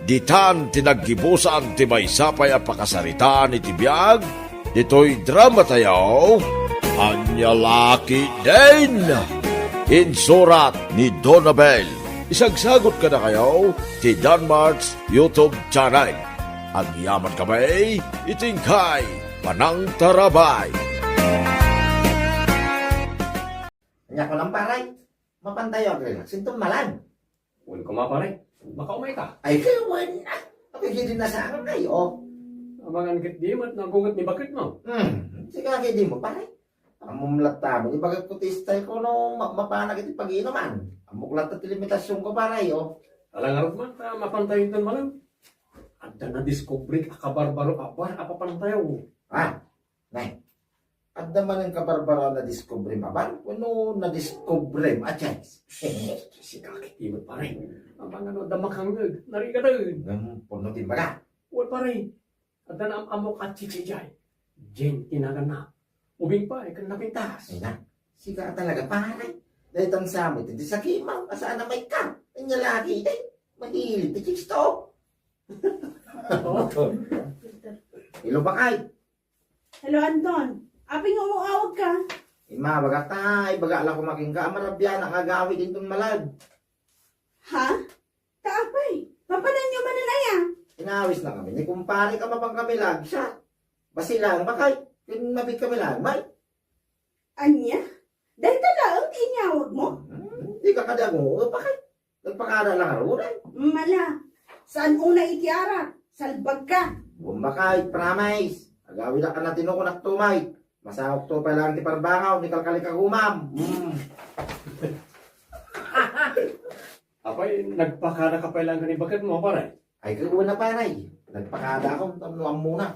ditan ti naggibusan ti maysa pay a pakasaritaan iti biag ditoy dramatayo, Ania Laki Din. Insurat ni Donabel. Isagsagot kadakayo ti Danmart's YouTube channel. Agyaman kami iti inkay panangtarabay. Ania kunam, pare? Mapantayo agrelax inton malan. Wen koma, pare. Makaumay ka. Ay, kaya wen. Ah, apay, di nasangam kayo. Amangan ket di met nagunget ni baketmo. Hmm, sika, kaya di mo, pare. Ammom latta met, ibagak ko ti style ko no ma-, mapanak iti paginuman. Ammok latta ti limitasyonko, pare, o. Ala ngarud man, ta mapantayo inton malam. Adda nadiskubre a kabarbaro a bar a papantayo. Ah, nay. Adda manen kabarbaro a nadiskubrem a bar wenno nadiskubrem a chicks? Sika ket met, pare. Amangan no adda makangngeg, narigatan. Ngem pudno ti imbaga. Wen, pare. Adda naam-ammok a chicks idiay. Jen ti naganna. Ubing pay ken napintas. Ay na, sika a talaga, pare. Daytan sa met ti sakimaw a saan a maikkan. Ania laki idi. Madilid ti chicks to. Hello, bakay. Hello, Anton. Apay nga umuawag ka? Immawagak ta, ibaga la koma kenka a marabianak nga agawid inton malag. Ha? Ta apay? Papananyo manen aya? Inawis na kami ni kumpare ka mapan kami lagsa. Basi lang, bakay. Ken mabit kami lang, may. Ania? Dayta laeng ti inyawag mo? Hmm, di ka kadi agungo, bakay. Nagpakada lang a ruray. Mala, saan unay iti arak? Salbag ka. Bumbakay, promise. Agawidak a natino ko naktumay. Masaok to pay lang ti parbangaw, ni kalkali ka gumam. Hmm. Apay, nagpakada ka pay lang ken ni baketmo, pare? Ay, kagwana, pare. Nagpakada ako, tapno ammona.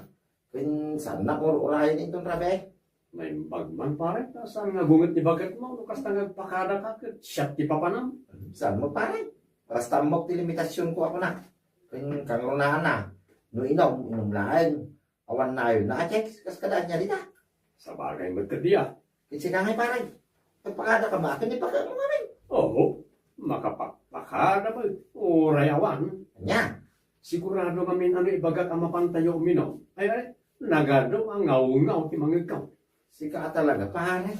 Ken saan na ur-urayen inton rabii. Naimbag man, pare, ta saan nga gunget ti bagetmo no kasta nga agpakadaka ket siak ti papanam. Saan mo, pare? Basta ammok ti limitasionko a kuna. Ken kangrunaan na, no inom, inom laeng. Awan nayon na a chicks, kas kada ania dita. Sabagay met kadi a. Ket sika ngay, pare. Nagpakada ka ba? Ken ipakada mo kami. Oo, makapakpakada met. Uray awan. Ania? Sigurado ngamin a no ibagak a mapantayo uminom. Ay, ay, nagadu a ngawngaw ti mangegkaw. Sika a talaga, pare.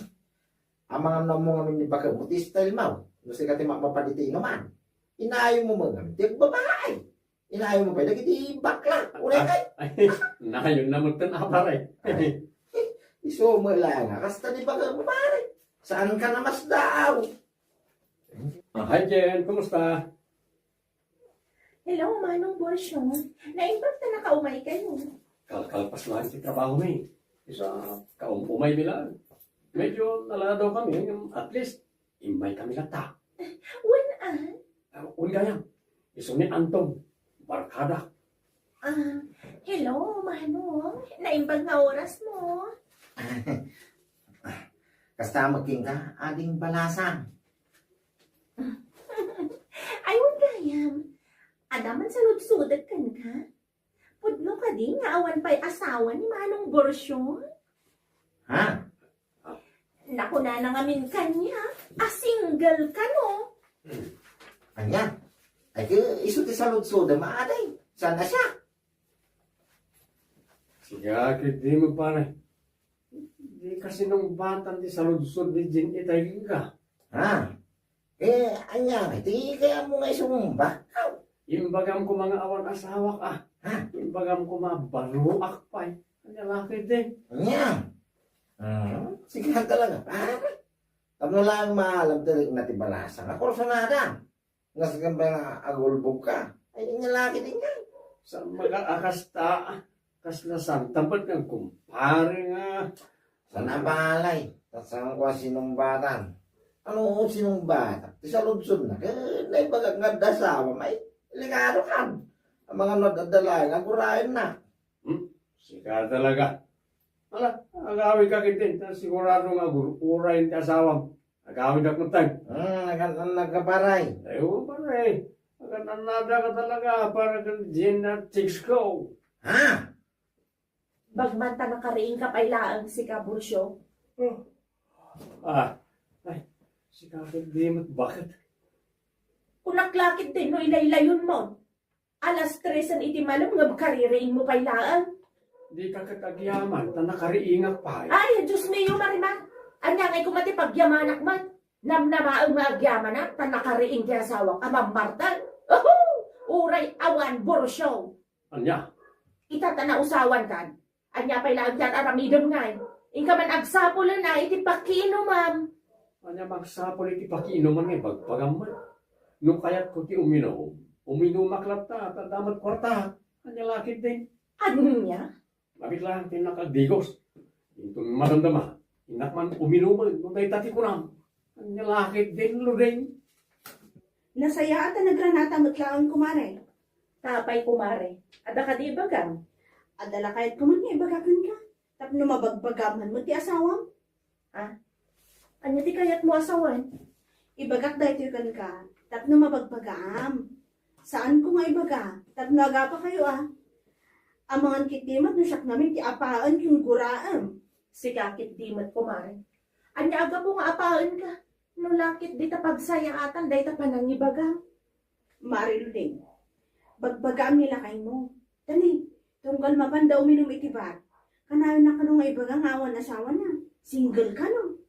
Amangan mo ngamin ni bakemo ti style mo. No sika ti mapapadi ti inuman. Inayo mo man ngamin ti agbabae. Inayo mo pay dagiti bakla. Uray kay. Ay, nayon na met ten, a, pare. Ay, isu mo lang, a, kasta di bakemo, pare. Saan ka na masdaaw? Ah, hi, Jen. Kumusta? Hello, Manong Borsyong. Naimbag ta nakaumay kayo. Kalkalpas lang ti trabaho mi. Isa, kaum-umay mi lang. Medyo naladaw kami, ngem at least, immay kami latta. Wen, a? Ah, wen gayam. Isu ni Anton, barkada. Ah, hello, Manong. Naimbag nga oras mo. Kasta met kenka, Ading Balasang. Ay, wen gayam. Adda man saludsodek kenka? Pudno kadi nga awan pay asawa ni Manong Borsyong? Ha? Nakunana ngamin kaniak a single kano. Ania? Ay, ke, isu ti saludsodem, a, Ading. Saan a siak? Sige, ketdi met, pare. Dika sinungbatan ti saludsod ni Jen itay kenka. Ha? Eh, ania, ti kayatmo nga isumbak? Imbagam koma nga awan asawak, a. Ha? Imbagam koma baruak pay. Ania la ketdi? Ania? Hmm? Sige talaga, pare. Tapno lang maalam ti rikna ti Balasang a kursunada. Nasken pay nga agulbog ka. Ay, ania la ketdi ngay. Saan nga a kasta? Kasla saan? Tampet nga kumpare nga. Saan a balay? Saan ko a sinumbatan? Ano sinumbatak? Ti saludsodna. Ket naibagak nga adda asawam. Ay, delikado kan. Amangan no adda laeng a guraenna. Hmm? Sika talaga. Ala, agawid ka ketdi. Ta sigurado nga gur-, uray ti asawam. Agawid ak metten. Hmm, nagan-annaka, pare. Ay, oo, pare. Nagan-annada ka talaga, para ken Jen a chicks ko. Ha? Bag man ta nakariingka pay laeng, sika, Borsyong. Oh. Ah, ay, sika ketdi met, baket. Kunak la ketdi no ilaylayon mo. Alas tresen iti malem ngem kaririing mo pay laeng. Dika ket agyaman, ta nakariingak pay. Ay, Dios mio, Marimar. Ania ngay koma ti pagyamanak met? Namnamaem nga agyamanak, ta nakariing ti asawak a mammartel. Uhu! Uray awan, Borsyong. Ania? Ita ta nausawan kan. Ania pay laeng ti ar-aramidem ngay? Inka man agsapulen a iti pakiinumam. Ania magsapul iti pakiinumam nga ibagbagam met? No kayatko ti uminum, uminumak latta, ta adda met kuarta. Ania la ketdi? Ania? Lapit laeng ti innak agdigos. Inton madamdama, innak man uminumen no dayta ti kunam. Ania la ketdi, Luding? Nasayaat a nagranata met laeng, kumare. Apay, kumare, adda kadi ibagam? Adda la kayatko man nga ibaga kenka, tapno mabagbagaam met ti asawam. Ah? Ania ti kayatmo a sawen? Ibagak daytoy kenka, tapno mabagbagaam. Saanko nga ibaga, tapno agapakayo a. Amangan ketdi met no siak ngamin ti apaen ken guraem. Sika ketdi met, kumare. Ania a gapu nga apaenka? No la ketdi ta pagsayaatan dayta panangibagam. Mare Luding, bagbagaam ni lakaymo. Tani, tunggal mapanda uminum iti bar, kanayon a kano nga ibaga nga awan asawana, single kano.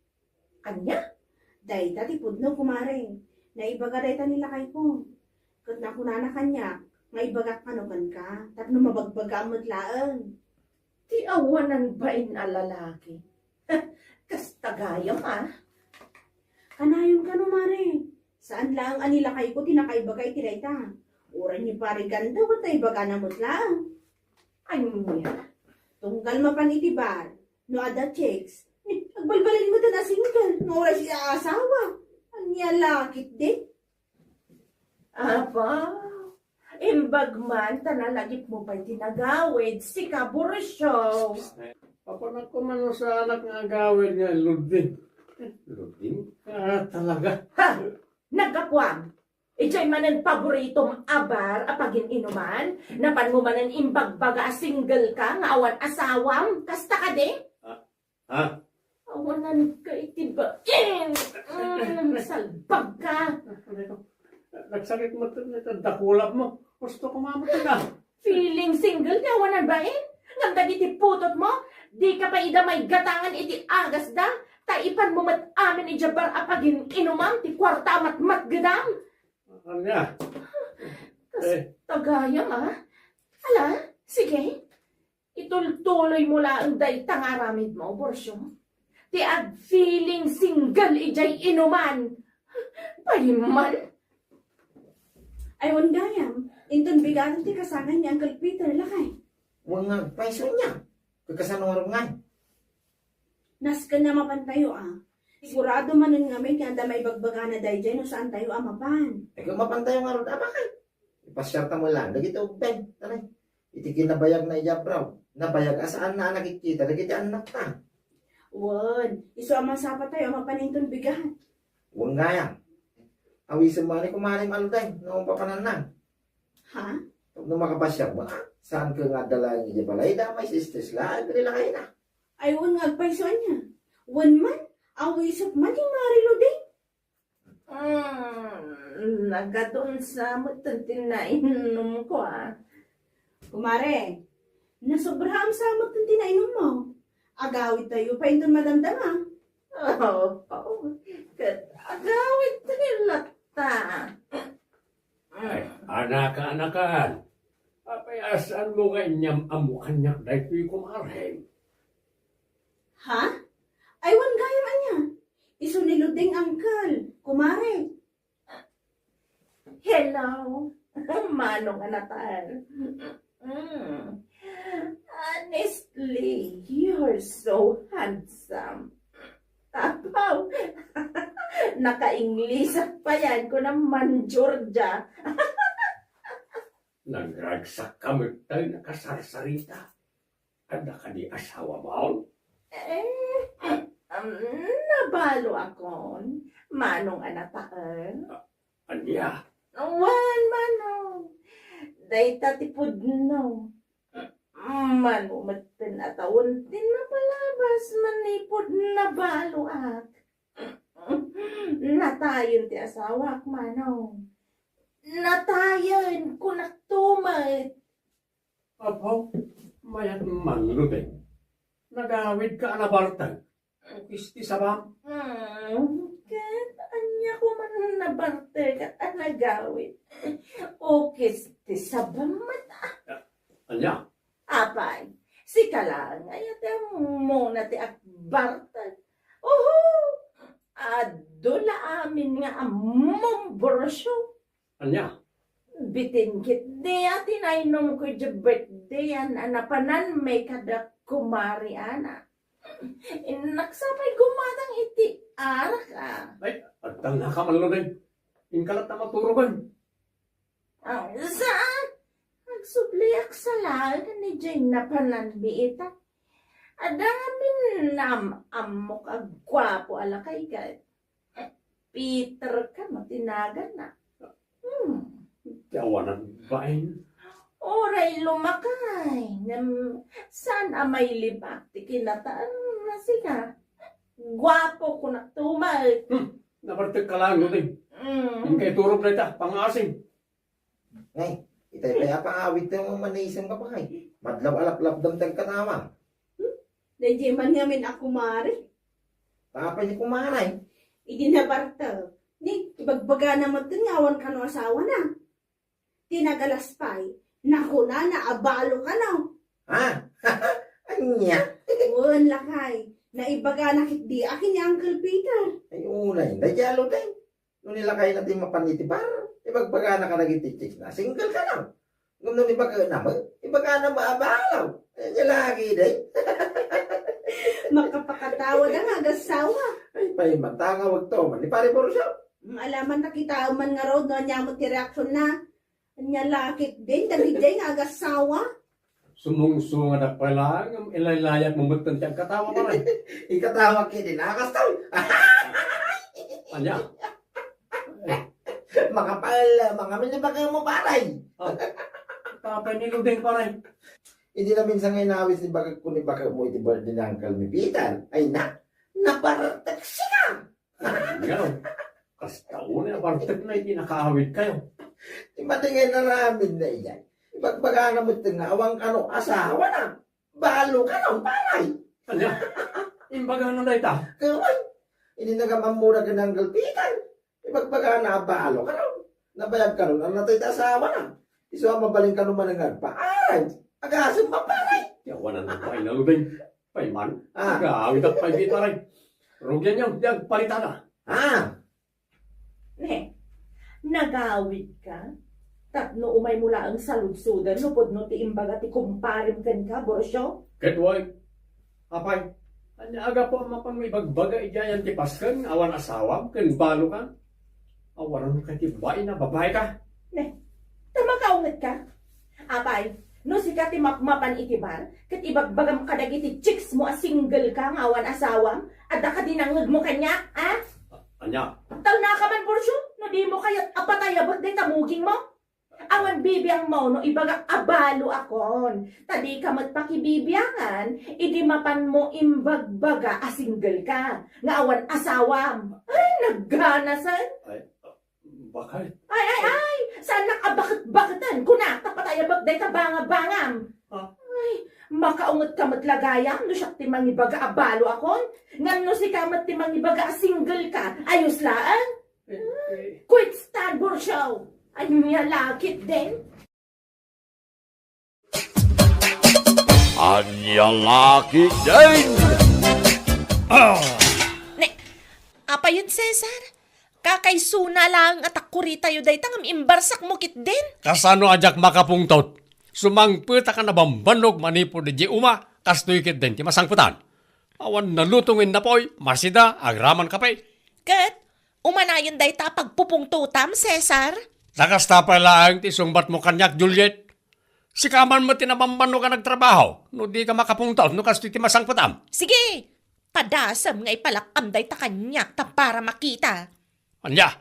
Ania? Dayta ti pudno, kumare. Naibaga dayta ni lakayko. Ket nakunana kaniak nga ibagak kano kenka, tapno mabagbagaam met laeng. Ti awanan bain a lalaki. Kasta gayam, a. Kanayon kano, mare. Saan laeng a ni lakayko ti nakaibaga iti dayta. Uray ni Pare Ganda ket naibagana met laeng. Ania? Tunggal mapan iti bar, no adda chicks, ni, agbalbalin metten a single, no uray siya asawa. Ania la ketdi? Apa? Imbag man ta nalagipmo pay ti nagawid, sika, Borsyo. Apanak ko man no saanak nga agawid nga Luding. Luding? Ah, talaga? Ha? Naggapuam. Idiay manen paboritom a bar a pagin-inuman? Napanmo manen imbagbaga a single ka nga awan asawam? Kasta kadi? Ah, Ha? Awanan ka iti bain. Mm, salbag ka. Nagsakit mo ito, ito, dakulap mo. Gusto ko mamata ka. Feeling single ti awanan bain? Ngem dagiti putotmo, di ka pay ida maigatangan iti agasda, ta ipanmo met amin idiay bar a pagin-inumam ti kuarta a matmatgedam. Ania? Kas Eh. tagayam, ah. Ala, sige. Itultuloymo laeng dayta nga aramidmo, Borsyo. Ti ag-feeling single idiay inuman. Pay man. Ay, wen gayam, inton bigaten ti kasangay ni Uncle Peter, lakay. Wen nga agpayso ania? Kasano ngarud ngay? Nasken a mapantayo, a. Sigurado manen ngamin nga adda maibagbagana daydiay no saantayo a mapan. Ay, kung mapantayo ngarud, a, bakit? Ipasiarta mo lang dagiti ubbing, taray. Iti kinabayagna idiay abroad, nabayag a saanna a nakitkita dagiti annakta. Wen, isu a masapatayo a mapan inton bigat. Wen gayam. Awisem man ni kumarim Alden no papananna. Ha? No makapasiar mo, a, saan ka nga adda laeng idiay balayda, maistress laeng iti lakayna. Ay, wen nga agpayso ania. Wen man, awisek man ni Mari Luding. Mm, nagadun sa met ti nainumko, a. Kumare, nasobraam sa met ti nainummo. Agawidtayo pay inton madamdama. Apo, ket agawidtayo latta. Ay, anaka, anakan. Apay a saanmo nga inyam-ammo kaniak daytoy, kumare? Ha? Ay, wen gayam ania? Isu ni Luding, uncle, kumare. Hello, Manong a Natal. Mm. Honestly, you're so handsome. Apaw, naka-Inglesak payan, kuna man Georgia. Nagragsak ka met tay nakasarsarita. Adda kadi asawam? Eh, um, nabalakon, Manong a Natal. A-, ania? Wen, Manong. Dayta ti pudno. Mano metten a tawen ti napalabas manipud nabaloak. Natayen ti asawak, Manong. Natayen, kunakto met. Apo, mayat man, Luding. Nagawid ka a nabarteg. Ukis ti sabam. Hmm, ket ania ko man nabarteg a nagawid? Ukis ti sabam met, a. Ania? Apay, sika laeng aya ti ammona ti agbarteg. Oho! Adu la amin nga ammom, Borsyo. Ania? Bitin ketdi a ti nainumko idiay birthday-an a napananmi kada Kumari Ana. Innak sa pay gumatang iti arak, a. Ay, adda nga kamallo, Luding. Inka latta maturogen. Ah, saan? Agsubliak sa laeng idiay napananmi ita. Adda ngamin naam-ammok a guapo a lakay ket Peter kano ti naganna. Hmm. Ti awan agbain. Uray lumakay, ngem saan a mailibak ti kinataenna, sika. Guapo, kunak tumal. Hmm. Nabartek ka lang, Luding. Hmm. Inkay turog na ita, pangaasim. Ngay, itay pay a pangawid ti mamanisem ka pa kay. Madlaw a laplapdam ti agkatawa. Hmm? Daydiay man ngamin a kumare. Apay ni kumare? Idi nabartek, ni ibagbagana met nga awan kano asawana. Ti nagalas pay, nakunana a balo kano. Ha? Ania? Wen, lakay. Naibagana ketdi a ken ni Uncle Peter. Ay, unay, daydiay a Luding. No ni lakayna ti mapan iti bar, ibagbagana kadagiti chicks na single kano. Ngem no ni ibagana met, ibagana met a balo. Ay, ania lagi, day? Makapakatawa da nga agassawa. Ay, pay, matangawag to man ni Pare Borsyo. Mm, alaman ta kitaem man ngarud no ania met ti reaksion na. Ania la ketdin dagiti nga agasawa? Sumungsungadak pay laeng ngem ilaylayatmo metten ti agkatawa, pare. Ikatawa ketdin a kastoy. Ania? Makapal, mangamin ni bagaymo, pare. Ah, tapay ni Luding, pare. Idi naminsan nga inawis ni bagayko ni bagaymo iti birthday ni Uncle mi, Peter. Ay na, napartek sika. Ngem, kasta unay a bartekna iti nakaawidkayo. Ti madi nga inaramidna idiay, ibagbagana met nga awan kano asawana. Balo kano, pare. Ania? Imbagana dayta? Kawan. Idi nagam-ammona ken Uncle Peter, ibagbagana a balo kano. Nabayag kano, natay ti asawana. Isu a mabalin kano manen nga agpaaray. Agasem, pare. Ti awanan pay na, Luding. Pay man, ah, nagaawid pay dita, pare. Rugianyo, di agpalitada. Ah. Ne, nagaawidka? Tapno umaymo laeng saludsoden no pudno ti imbaga ti kumparem kenka, Borcio? Ket way, apay, ania a gapu a mapanmo ibagbaga idiay ti pasken nga awan asawam ken balokan? Awanan ka ti bain a babaika? Ne, ta makaungetka? Apay, no sika ti mapmapan iti bar, ket ibagbagam kadagiti chicks mo a single ka nga awan asawam, adda kadi nangngegmo kaniak, a? Ania? Talnaka man, Borcio, no dimo kayat a patayabek dayta mugingmo? Awan bibiangmo no ibagak a balo akon. Ta dika met pakibibiangan, idi mapanmo imbagbaga a single ka, nga awan asawam. Ay, nagganasen! Ay, bakit? Ay, ay, ay! Saannak a baket-baketen? Kuna, ta patayabek dayta banga-bangam. Ah. Ay, makaunget ka met la gayam no siak ti mangibaga a balo akon. Ngem no sika met ti mangibaga a single ka, ayos laeng. Eh, eh. Quit stand for show! Ania la ketdin? Ania la ketdin? Ah! Ne, apayen, Cesar? Kakaisuna laeng a takkuritayo dayta ngem imbarsakmo ketdin? Kasano a diak makapungtot? Sumangpetak a nabambannog manipud idiay uma, kastoy ketdin ti masangpetan. Awan naluto nga innapoy, masida, agraman kape. Ket, umanayon dayta a pagpupungtotam, Cesar? Ta kasta pay laeng ti isungbatmo kaniak, Juliet. Sika man met ti nabambannog a nagtrabaho, no dika makapungtot no kastoy ti masangpetam. Sige, padasem nga ipalak-am dayta kaniak ta para makita. Ania?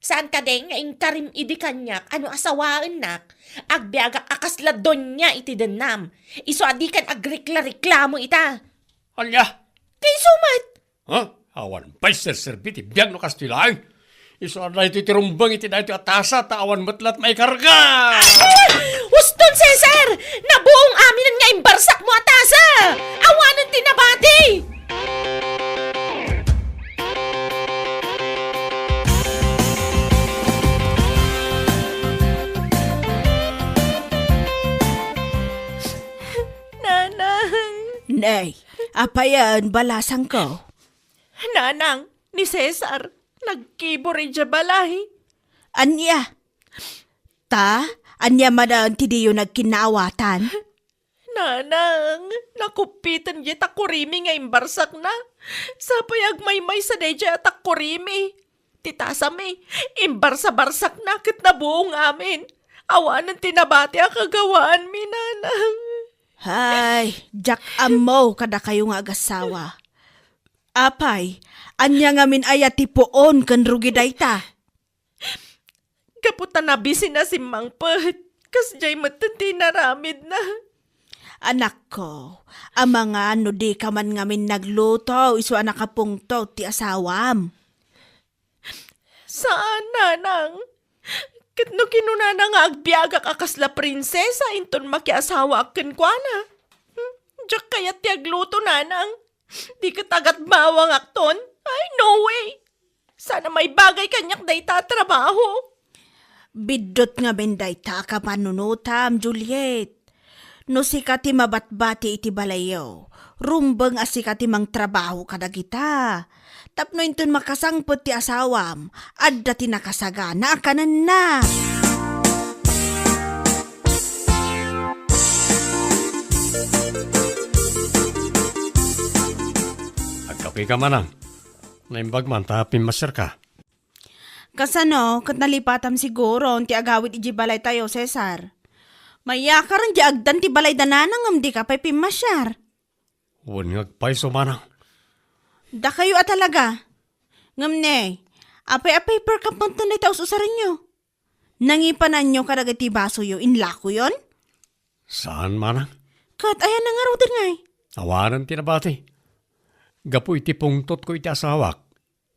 Saan kadi nga inkarim idi kaniak a no asawaennak, agbiagak a kasla donia iti dennam. Isu a dikan agrekla-reklamo ita. Ania? Kayso met! Ha? Awan pay serserbi ti biag no kastoy laeng. Isu a daytoy ti rumbeng iti daytoy a tasa ta awan met la't maikarga. Uston, Cesar! Nabuong aminen nga imbarsakmo a tasa! Awanen ti nabati! Nanang! Nay, apayen, balasangko? Nanang, ni Cesar, nagkibor idiay balay. Ania? Ta, ania manen ti diyo nagkinnaawatan? Nanang, nakuppiten diay takkurimi nga imbarsakna. Sapay agmaymaysa daydiay a takkurimi. Ti tasami, imbarsa-barsakna ket nabuong amin. Awanen ti nabati a kagawaanmi, Nanang. Hay, diak ammo kadakayo nga agasawa. Apay, ania ngamin aya ti puon ken rugi dayta? Gapu ta nabisina simmangpet, kasdiay metten ti inaramidna. Anakko, amangan no dika man ngamin nagluto isu a nakapungtot ti asawam. Saan, Nanang. Ket no kinunana nga agbiagak a kasla prinsesa inton makiasawaak kenkuana. Hmm, diak kayat ti agluto, Nanang. Di ket agatbawangakton. Ay, no way! Saan a maibagay kaniak dayta a trabaho. Biddut ngamin dayta a kapanunotam, Juliet. No sika ti mabatbati iti balayyo, rumbeng a sika ti mangtrabaho kadagita. Tapno inton makasangpet ti asawam, adda ti nakasagana a kanenna. Agkapeka, manang. Naimbag man ta pimmaserka. Kasano, ket nalipatam siguron ti agawid idiay balaytayo, Cesar? Mayakaren diay agdan ti balayda, Nana, ngem dika pay pimmasiar. Wen nga agpayso, Manang. Dakayo a talaga. Ngem ne, apay a paper cup metten dayta us-usarenyo? Nangipananyo kadagiti basoyo, inlakoyon? Saan, Manang. Ket ayanna ngaruden ngay? Awanen ti nabati. Gapu iti pungtotko iti asawak,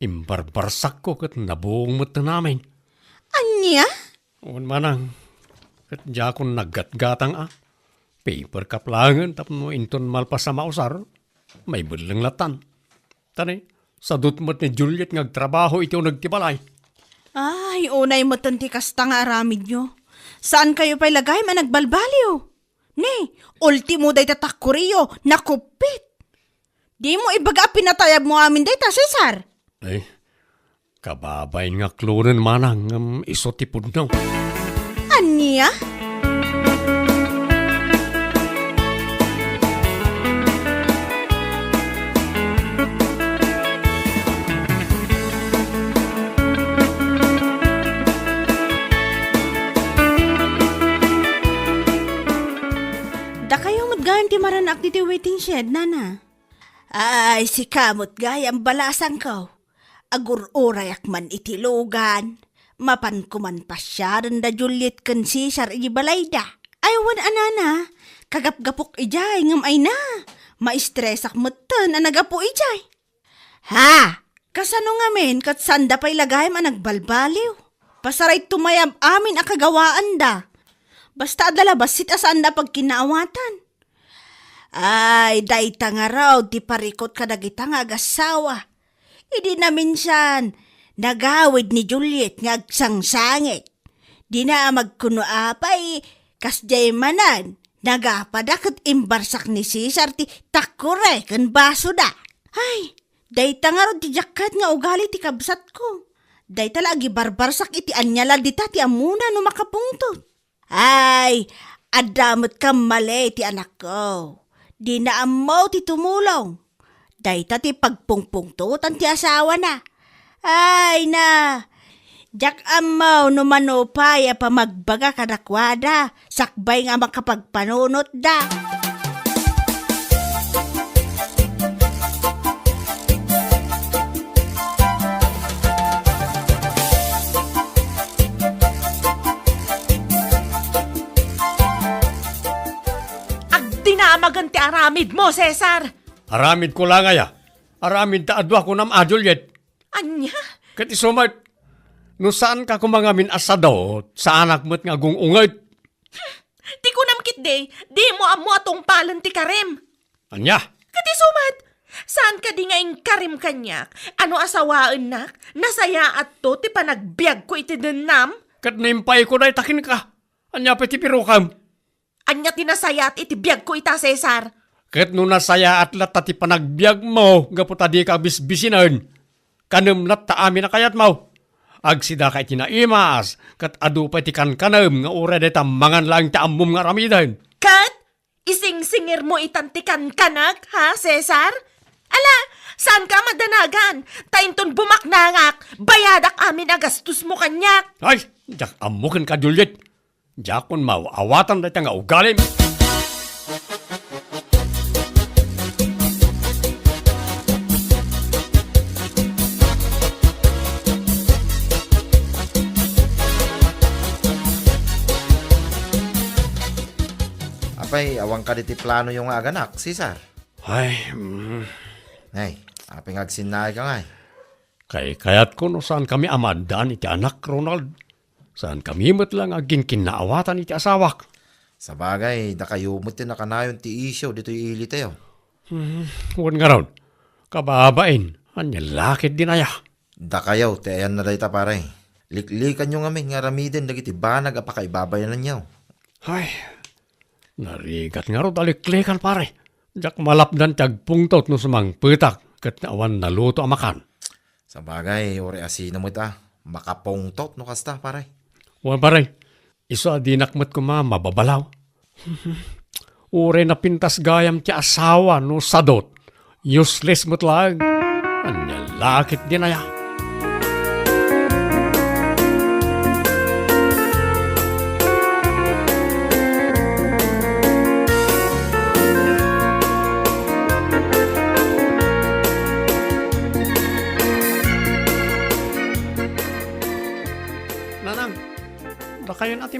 imbarbarsakko ket nabuong metten amin. Ania? Wen, Manang, ket diakon naggatgatang a. Paper cup laengen tapno inton malpas a mausar, maibelleng lattan. Ta ne, sadut met ni Juliet nga agtrabaho iti uneg ti balay. Ay, unay metten ti kasta nga aramidyo. Saankayo pay la gayam a nagbalbaliw. Ne, ultimo dayta takoriyo, nakuppit. Dimo ibaga a pinatayabmo amin dayta, Cesar. Ay, kababain nga klonen, Manang, ngem isu ti pudno. Ania? Dakayo met gayam ti maran-ak ditoy waiting shed, Nana. Ay, sika met gayam, balasangko. Agur-urayak man iti lugan. Mapanko man pasiaren da Juliet ken Cesar iti balayda. Ay, wen a, Nana, kagapgapok idiay ngem ay na, maistresak metten a nagapu idiay. Ha? Kasano ngamin ket saanda pay la gayam a nagbalbaliw? Pasarayto mayam amin a kagawaanda. Basta adda la bassit a saanda a pagkinaawatan. Ay, dayta ngarud ti parikut kadagita nga agassawa. Idi naminsan, nagawid ni Juliet nga agsangsangit. Dina a magkuno apay, kasdiay manen, nagapada ket imbarsak ni Cesar ti takore ken basoda. Ay, dayta ngarud ti diak kayat nga ugali ti kabsatko. Dayta la agibarbarsak iti ania la dita ti ammona no makapungtot. Ay, adda met kammali ti anakko. Dina ammo ti tumulong. Dayta ti pagpungpungtotan ti asawana. Ay na, diak ammo no mano pay a pamagbaga kadakuada sakbay nga makapagpanunotda. Agdinamagen ti aramidmo, Cesar! Aramidko la ngay a. Aramid ta adu a kunam a, Juliet. Ania? Ket isu met, no saanka koma ngamin a sadot, saanak met nga agung-unget. Ti kunam ketdi, dimo ammo a tungpalen ti karim. Ania? Ket isu met, saan kadi nga inkarim kaniak a no asawaennak, nasayaatto ti panagbiagko iti dennam? Ket no impayko dayta kenka, ania pay ti birokam? Ania ti nasayaat iti biagko ita, Cesar? Ket no nasayaat latta ti panagbiagmo gapu ta dika bisbisinen, kanem latta amin a kayatmo. Agsidaka iti naimas, ket adu pay ti kankanem nga uray dayta mangan laeng ti ammom nga aramiden. Ket isingsingirmo itan ti kankanak, ha, Cesar? Ala, saanka a madanagan, ta inton bumaknangak, bayadak amin a gastosmo kaniak. Ay, diak ammo kenka, Juliet. Diakon maaw-awatan dayta nga ugalim. Apay, awan kadi ti planoyo nga aganak, Cesar? Ay, mm. Ay, apay nga agsinnaayka ngay? Kaykayatko no saankami a maaddaan iti anak, Ronald. Saankami met la nga agkinkinnaawatan iti asawak. Sabagay, dakayo met ti nakanayon ti isyu ditoy ilitayo. Hmm, wen ngarud, kababain, ania la ketdin aya? Dakayo ti ayanna dayta, pare. Liklikanyo ngamin nga aramiden dagiti banag a pakaibabainanyo. Ay, narigat ngarud a liklikan, pare. Diak malapdan ti agpungtot no sumangpetak ket awan naluto a makan. Sabagay, uray a sino met a makapungtot no kasta, pare. Wen, pare, isu a dinak met koma mababalaw. Uray napintas gayam ti asawa no sadot, useless met laeng. Ania la ketdin aya?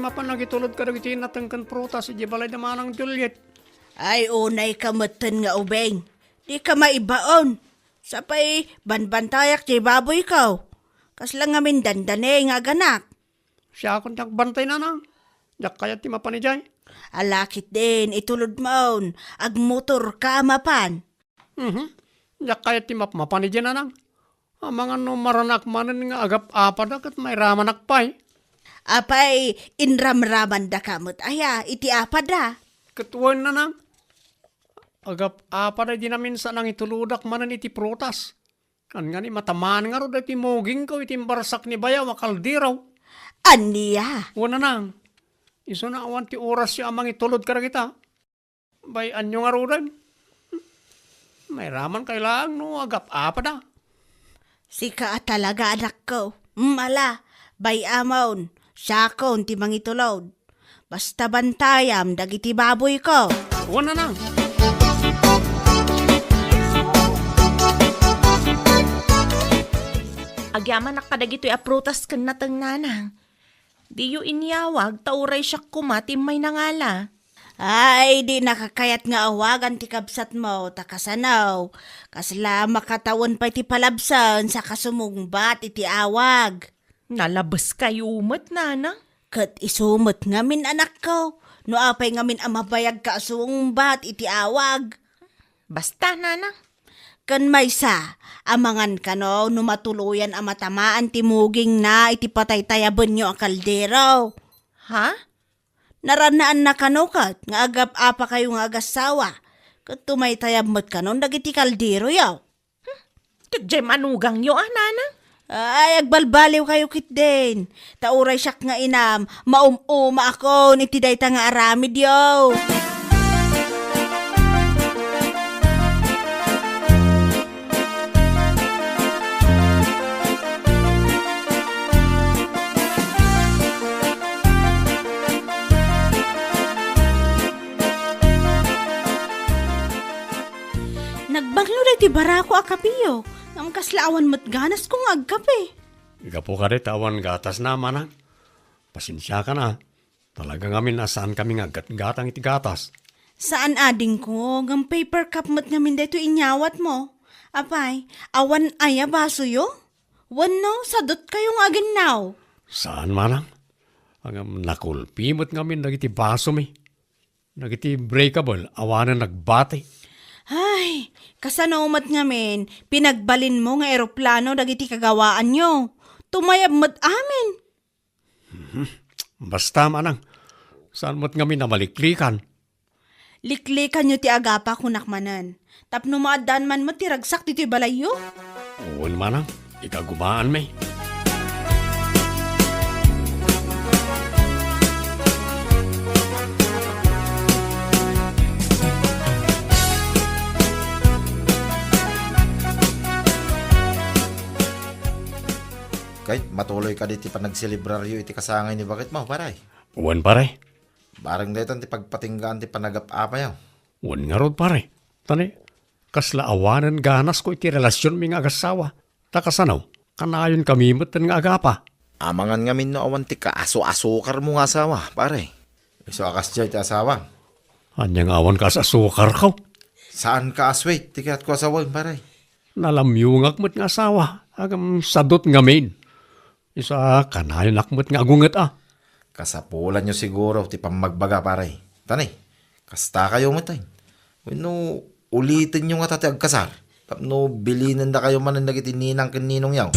Mapan nangitulod kadagiti nateng ken prutas idiay balayda, Manang Juliet. Ay, unayka metten nga ubing. Dika maibaon. Sapay, banbantayak ti baboyko. Kasla ngamin dandani nga aganak. Siakon ti agbantay, Nanang. Diak kayat ti mapan idiay. Ala ketdin, itulodmon. Agmotorka mapan. Mhm. Diak kayat ti mapmapan idiay, Nanang. Amangan no maranak manen nga agap-apada ket mairamanak pay. Apay, inramramandaka met aya iti apada? Ket wen, Nanang. Agap-apada idi naminsan nangitulodak manen iti prutas. Ania ngani, matamaan ngarud daytoy mugingko iti imbarsak ni bayaw a kaldero. Ania? Wen, Nanang. Isuna awan ti orasyo a mangitulod kadagita. Bay-anyo ngaruden. Mairamankay laeng no agap-apada. Sika a talaga, anakko. Mm, ala, bay-amon, siakon ti mangitulod. Basta bantayam dagiti baboyko. Wen, Nanang. Agyamanak kadagitoy a prutas ken nateng, Nanang. Diyo inyawag, ta uray siak koma ti immay nangala. Ay, dinaka kayat nga awagan ti kabsatmo, ta kasano? Kasla makatawen pay ti palabsen sa kasumungbat iti awag. Nalabeskayo met, Nanang. Ket isu met ngamin, anakko, no apay ngamin a mabayagka a sumungbat iti awag. Basta, Nanang. Ken maysa, amangan kano no matuloyan a matamaan ti mugingna iti pataytayabenyo a kaldero. Ha? Naranaanna kano ket nga agap-apakayo nga agassawa, ket tumaytayab met kanon dagiti kalderoyo. Ket diay manugangyo a, Nanang? Ay, agbalbaliwkayo ketdin. Ta uray siak nga inam, maum-umaakon iti dayta nga aramidyo. Nagbanglo daytoy barako a kapeyo, ngem kasla awan met ganasko nga agkape. Gapu kadi ta awan gatasna, Manang. Pasensiakan a. Talaga ngamin a saankami nga aggatgatang iti gatas. Saan, adingko, ngem paper cup met ngamin daytoy inyawatmo. Apay, awan aya basoyo? Wenno, sadutkayo nga aginnaw? Saan, Manang. Ngem nakulpi met ngamin dagiti basomi. Dagiti breakable, awanen nagbati. Ay, kasano met ngamin, pinagbalinmo nga eroplano dagiti kagawaanyo? Tumayab met amin. Mhm. Basta, Manang, saan met ngamin a maliklikan? Liklikanyo ti agapa, kunak manen. Tapno maaddaan man met ti ragsak ditoy balayyo? Wen, Manang, ikagumaanmi. Kay, matuloy kadi ti panagselebraryo iti kasangay ni baketmo, pare? Wen, pare. Bareng daytan ti pagpatinggaan ti panagap-apayo. Wen ngarud, pare. Ta ni, kasla awanen ganasko iti relasionmi nga agassawa. Ta kasano? Kanayonkami metten nga agapa. Amangan ngamin no awan ti kaasu-asukarmo nga asawa, pare. Isu a kasdiay ti asawa. Ania nga awan kaas-asukarko? Saanka a sweet ti kayatko a sawen, pare. Nalamyongak met nga asawa, ngem sadut ngamin. Isu a kanayonak met nga agunget a. Kasapulanyo siguro ti pammagbaga, pare. Ta ni, kastakayo met, ay. Wenno, ulitenyo ngata ti agkasar tapno bilinendakayo manen dagiti ninang ken ninongyo.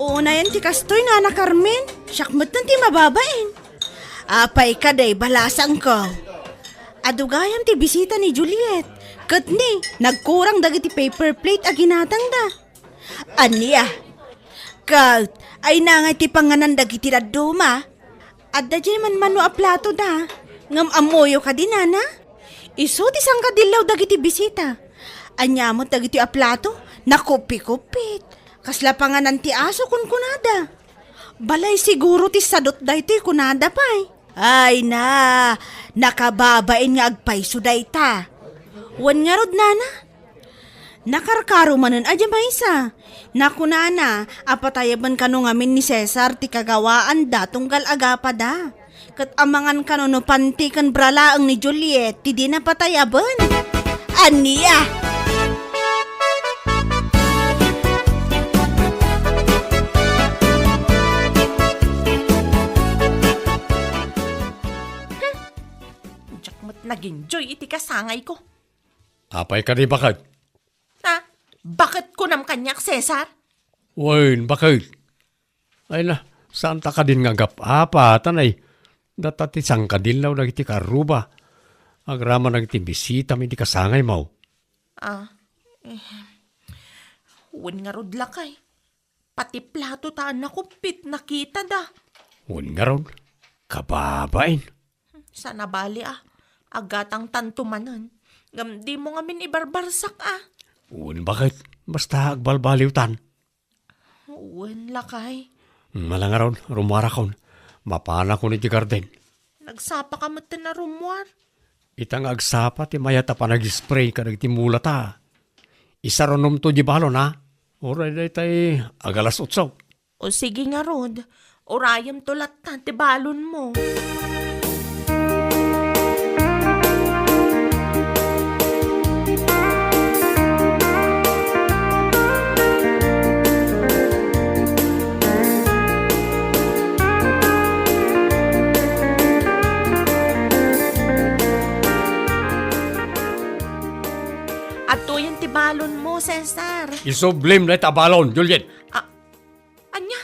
Unayen ti kastoy, Nana Carmen. Siak metten ti mababain. Apay kadi, balasangko. Adu gayam ti bisita ni Juliet. Ket ni, nagkurang dagiti paper plate a ginatangda. Ania? Ket, ay nangay ti panganan dagiti dadduma? Adda diay manmano a plato da. Ngem ammoyo kadi, Nana? Isu ti sangkadillaw dagiti bisita. Ania met dagitoy a plato? Nakupikupit. Kasla panganan ti aso, kunkunada. Balay siguro ti sadut daytoy, kunada pay. Ay na, nakababain nga agpayso dayta. Wen ngarud, nana, nakarkaro manen a di maysa. Nakunana a patayaben kano ngamin ni Cesar ti kagawaanda tunggal agapada. Ket amangan kano no panti ken bra laeng ni Juliet ti dina patayaben. Ania? Diak met nag-enjoy iti kasangayko. Apay kadi baket? Ha? Baket kunam kaniak, Cesar? Wen, baket? Ay na, saan ta kadin nga agap-apa, tanay. Data ti sangkadinlaw dagiti karruba. Agraman dagiti bisitam iti kasangaymo. Ah, eh, wen ngarud lakay. Pati plato ta a nakuppit, nakitada. Wen ngarud, kababain. Saan a bali a, agatangtanto manen. Ngem dimo ngamin ibarbarsak a. Wen baket, basta agbalbaliwtan. Wen, lakay. Hmm, ala ngarud, rummuarakon. Mapanakon iti garden. Nagsapaka metten a rummuar? Ita nga agsapa ti mayat a panag-spray kadagiti mulata. Isarunomto di balon, ha? Uray daytay agalas otso. O sige ngarud, urayemto latta ti balonmo. Adtoyen ti balonmo, Cesar. Isublim dayta a balon, Juliet. Ah, ania?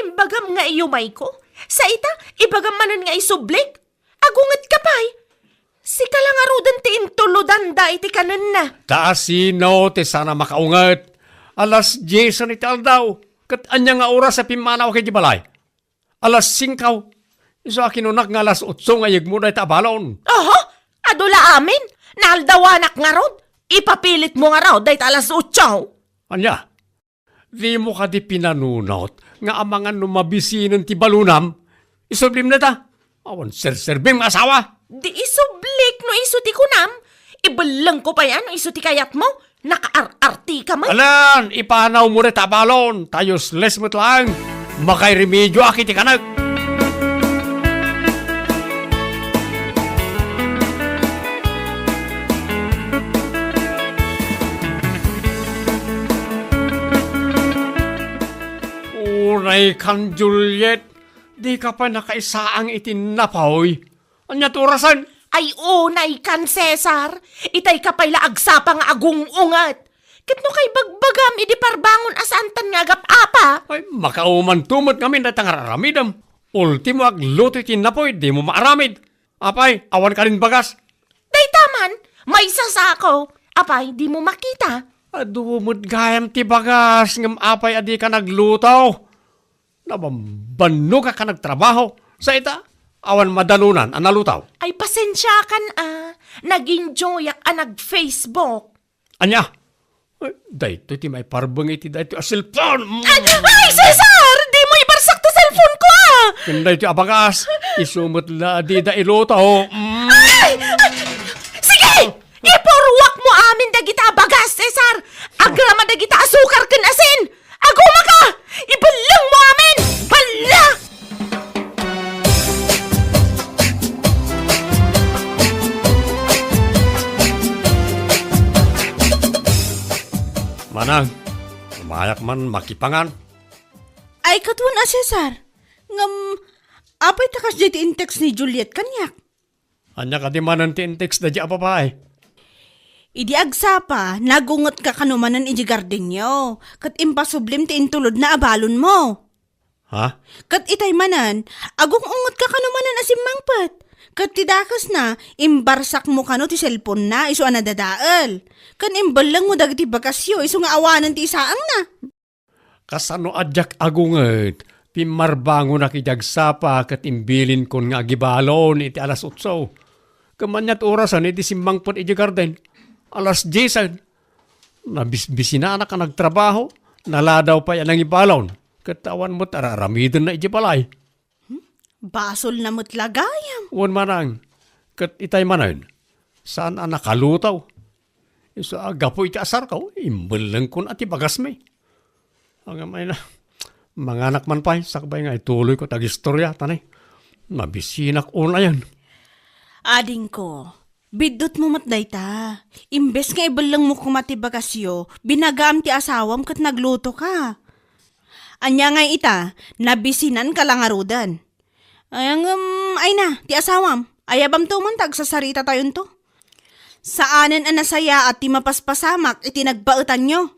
Imbagam nga iyumayko? Sa ita, ibagam manen nga isublik? Agungetka pay? Sika la ngaruden ti intulodanda iti kanenna. Ta asino ti saan a makaunget? Alas diesen iti aldaw, ket ania nga oras a pimmanaw idiay balay? Alas singko. Isu a kinunak nga alas otso nga iyegmo dayta a balon. Oho, adu la amin. Naaldawanak ngarud. Ipapilitmo ngarud dayta alas otso. Ania? Dimo kadi pinanunot nga amangan no mabisinen ti balonam? Isublim dayta. Awan serserbim nga asawa. Di isublik no isu ti kunam. Ibellengko pay a no isu ti kayatmo. Nakaar-artika met. Alan, ipanawmo dayta a balon. Ta useless met laeng. Makairemedioak iti kanek. Unaykan, Juliet, dika pay nakaisaang iti napoy. Ania ti orasen? Ay, unaykan, Cesar. Itayka pay la agsapa nga agung-unget. Ket no kaibagbagam idi parbangon a saantan nga agap-apa. Ay, makaumanto met ngamin dayta nga ar-aramidem. Ultimo, agluto iti napoy, dimo maaramid. Apay, awan kadin bagas? Dayta man, maysa sa ako. Apay, dimo makita? Adu met gayam ti bagas, ngem apay a dika nagluto? Nabambannogak a nagtrabaho. Sa ita, awan madanunan a nalutaw. Ay, pasensiakan a. Nag-enjoyak a nag-Facebook. Ania? Eh, daytoy ti maiparbeng iti daytoy a cellphone. Mm. Ay, ay, Cesar! Dimo ibarsak ti cellphone ko, a! Ken daytoy a bagas, isu met la a dida iluto. Mm. Ay! Ay! Sige! Ipurruakmo amin dagita a bagas, Cesar! Agraman dagita a sukar ken asin! Agumaka! Ibellengmo amin! Balla! Manang, umayak man makipangan. Ay, ket wen a, Cesar. Ngem, apay ta kasdiay ti in-text ni Juliet kaniak? Ania kadi manen ti in-text daydiay a babai? Idi agsapa, nagungetka kano manen idiay gardenyo, ket impasublim ti intulodna a balonmo. Ha? Ket itay manen, agung-ungetka kano manen a simmangpet. Ket ti dakesna, imbarsakmo kano ti cellphone-na isu a nadadael. Ken imbellengmo dagiti bagasyo isu nga awanen ti isaangna. Kasano a diak agunget, pimmarbangonak idi agsapa ket imbilinkon nga agibalon iti alas otso. Ket ania ti orasen idi simmangpet idiay garden? Alas diesen. Nabisbisinanak a nagtrabaho, naladaw pay a nangibalon, ket awan met ar-aramidenna idiay balay. Hmm? Basolna met la gayam. Wen manang, ket itay manen, saan a nakaluto. Isu a gapu iti asarko, imbellengkon a ti bagasmi. Agam ay na, manganak man pay, sakbay nga ituloyko ti agistoria, ta ne, mabisinak unayen. Adingko, biddutmo met dayta. Imbes nga ibellengmo koma ti bagasyo, binagaam ti asawam ket naglutoka. Ania ngay ita, nabisinanka la ngaruden. Ay, ngem, ay na, ti asawam, ayabamto man ta agsasaritatayon to. Saanen a nasayaat ti mapaspasamak iti nagbaetanyo.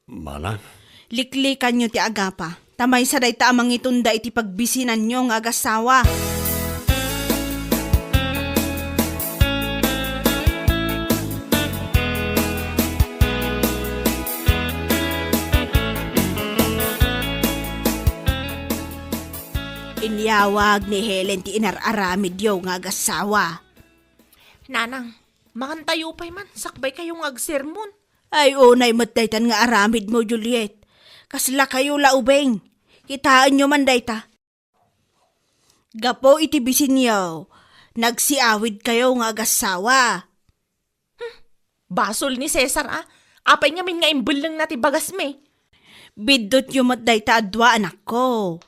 Manang. Liklikanyo ti agapa, ta maysa dayta a mangitunda iti pagbisinanyo nga agassawa. Inyawag ni Helen ti inar-aramidyo nga agassawa. Nanang, mangantayo pay man, sakbay kayo nga agsermon. Ay, unay met daytan nga aramidmo, Juliet. Kasla kayo la ubing. Kitaenyo man dayta. Gapu iti bisinyo, nagsiawid kayo nga agassawa. Basol ni Cesar, a. Apay ngamin nga imbellengna ti bagasmi? Biddutyo met dayta a dua, anakko.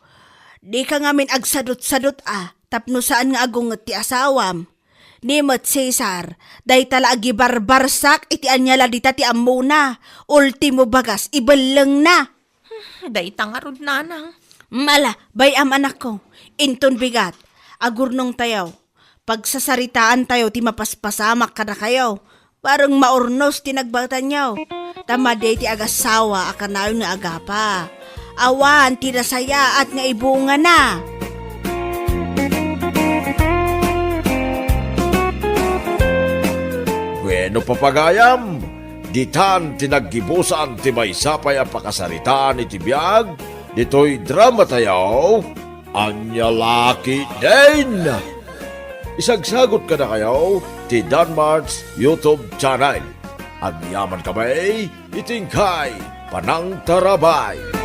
Dika ngamin agsadutsadut a tapno saan nga agunget ti asawam. Ni met Cesar, dayta la agibarbarsak iti ania la dita ti ammona. Ultimo bagas, ibellengna. Dayta ngarud, nanang. Mala, bay-am, anakko. Inton bigat, agurnongtayo. Pagsasaritaantayo ti mapaspasamak kadakayo. Bareng maurnos ti nagbaetanyo. Ta madi ti agassawa a kanayon nga agapa. Awan ti nasayaat nga ibungana. Bueno, papagayam, ditan ti naggibusan ti maysa pay a pakasaritaan iti biag ditoy dramatayo, Ania La Ketdin. Isagsagut kadakayo ti Danmart's YouTube channel. Agyamankami iti inkay panangtarabay.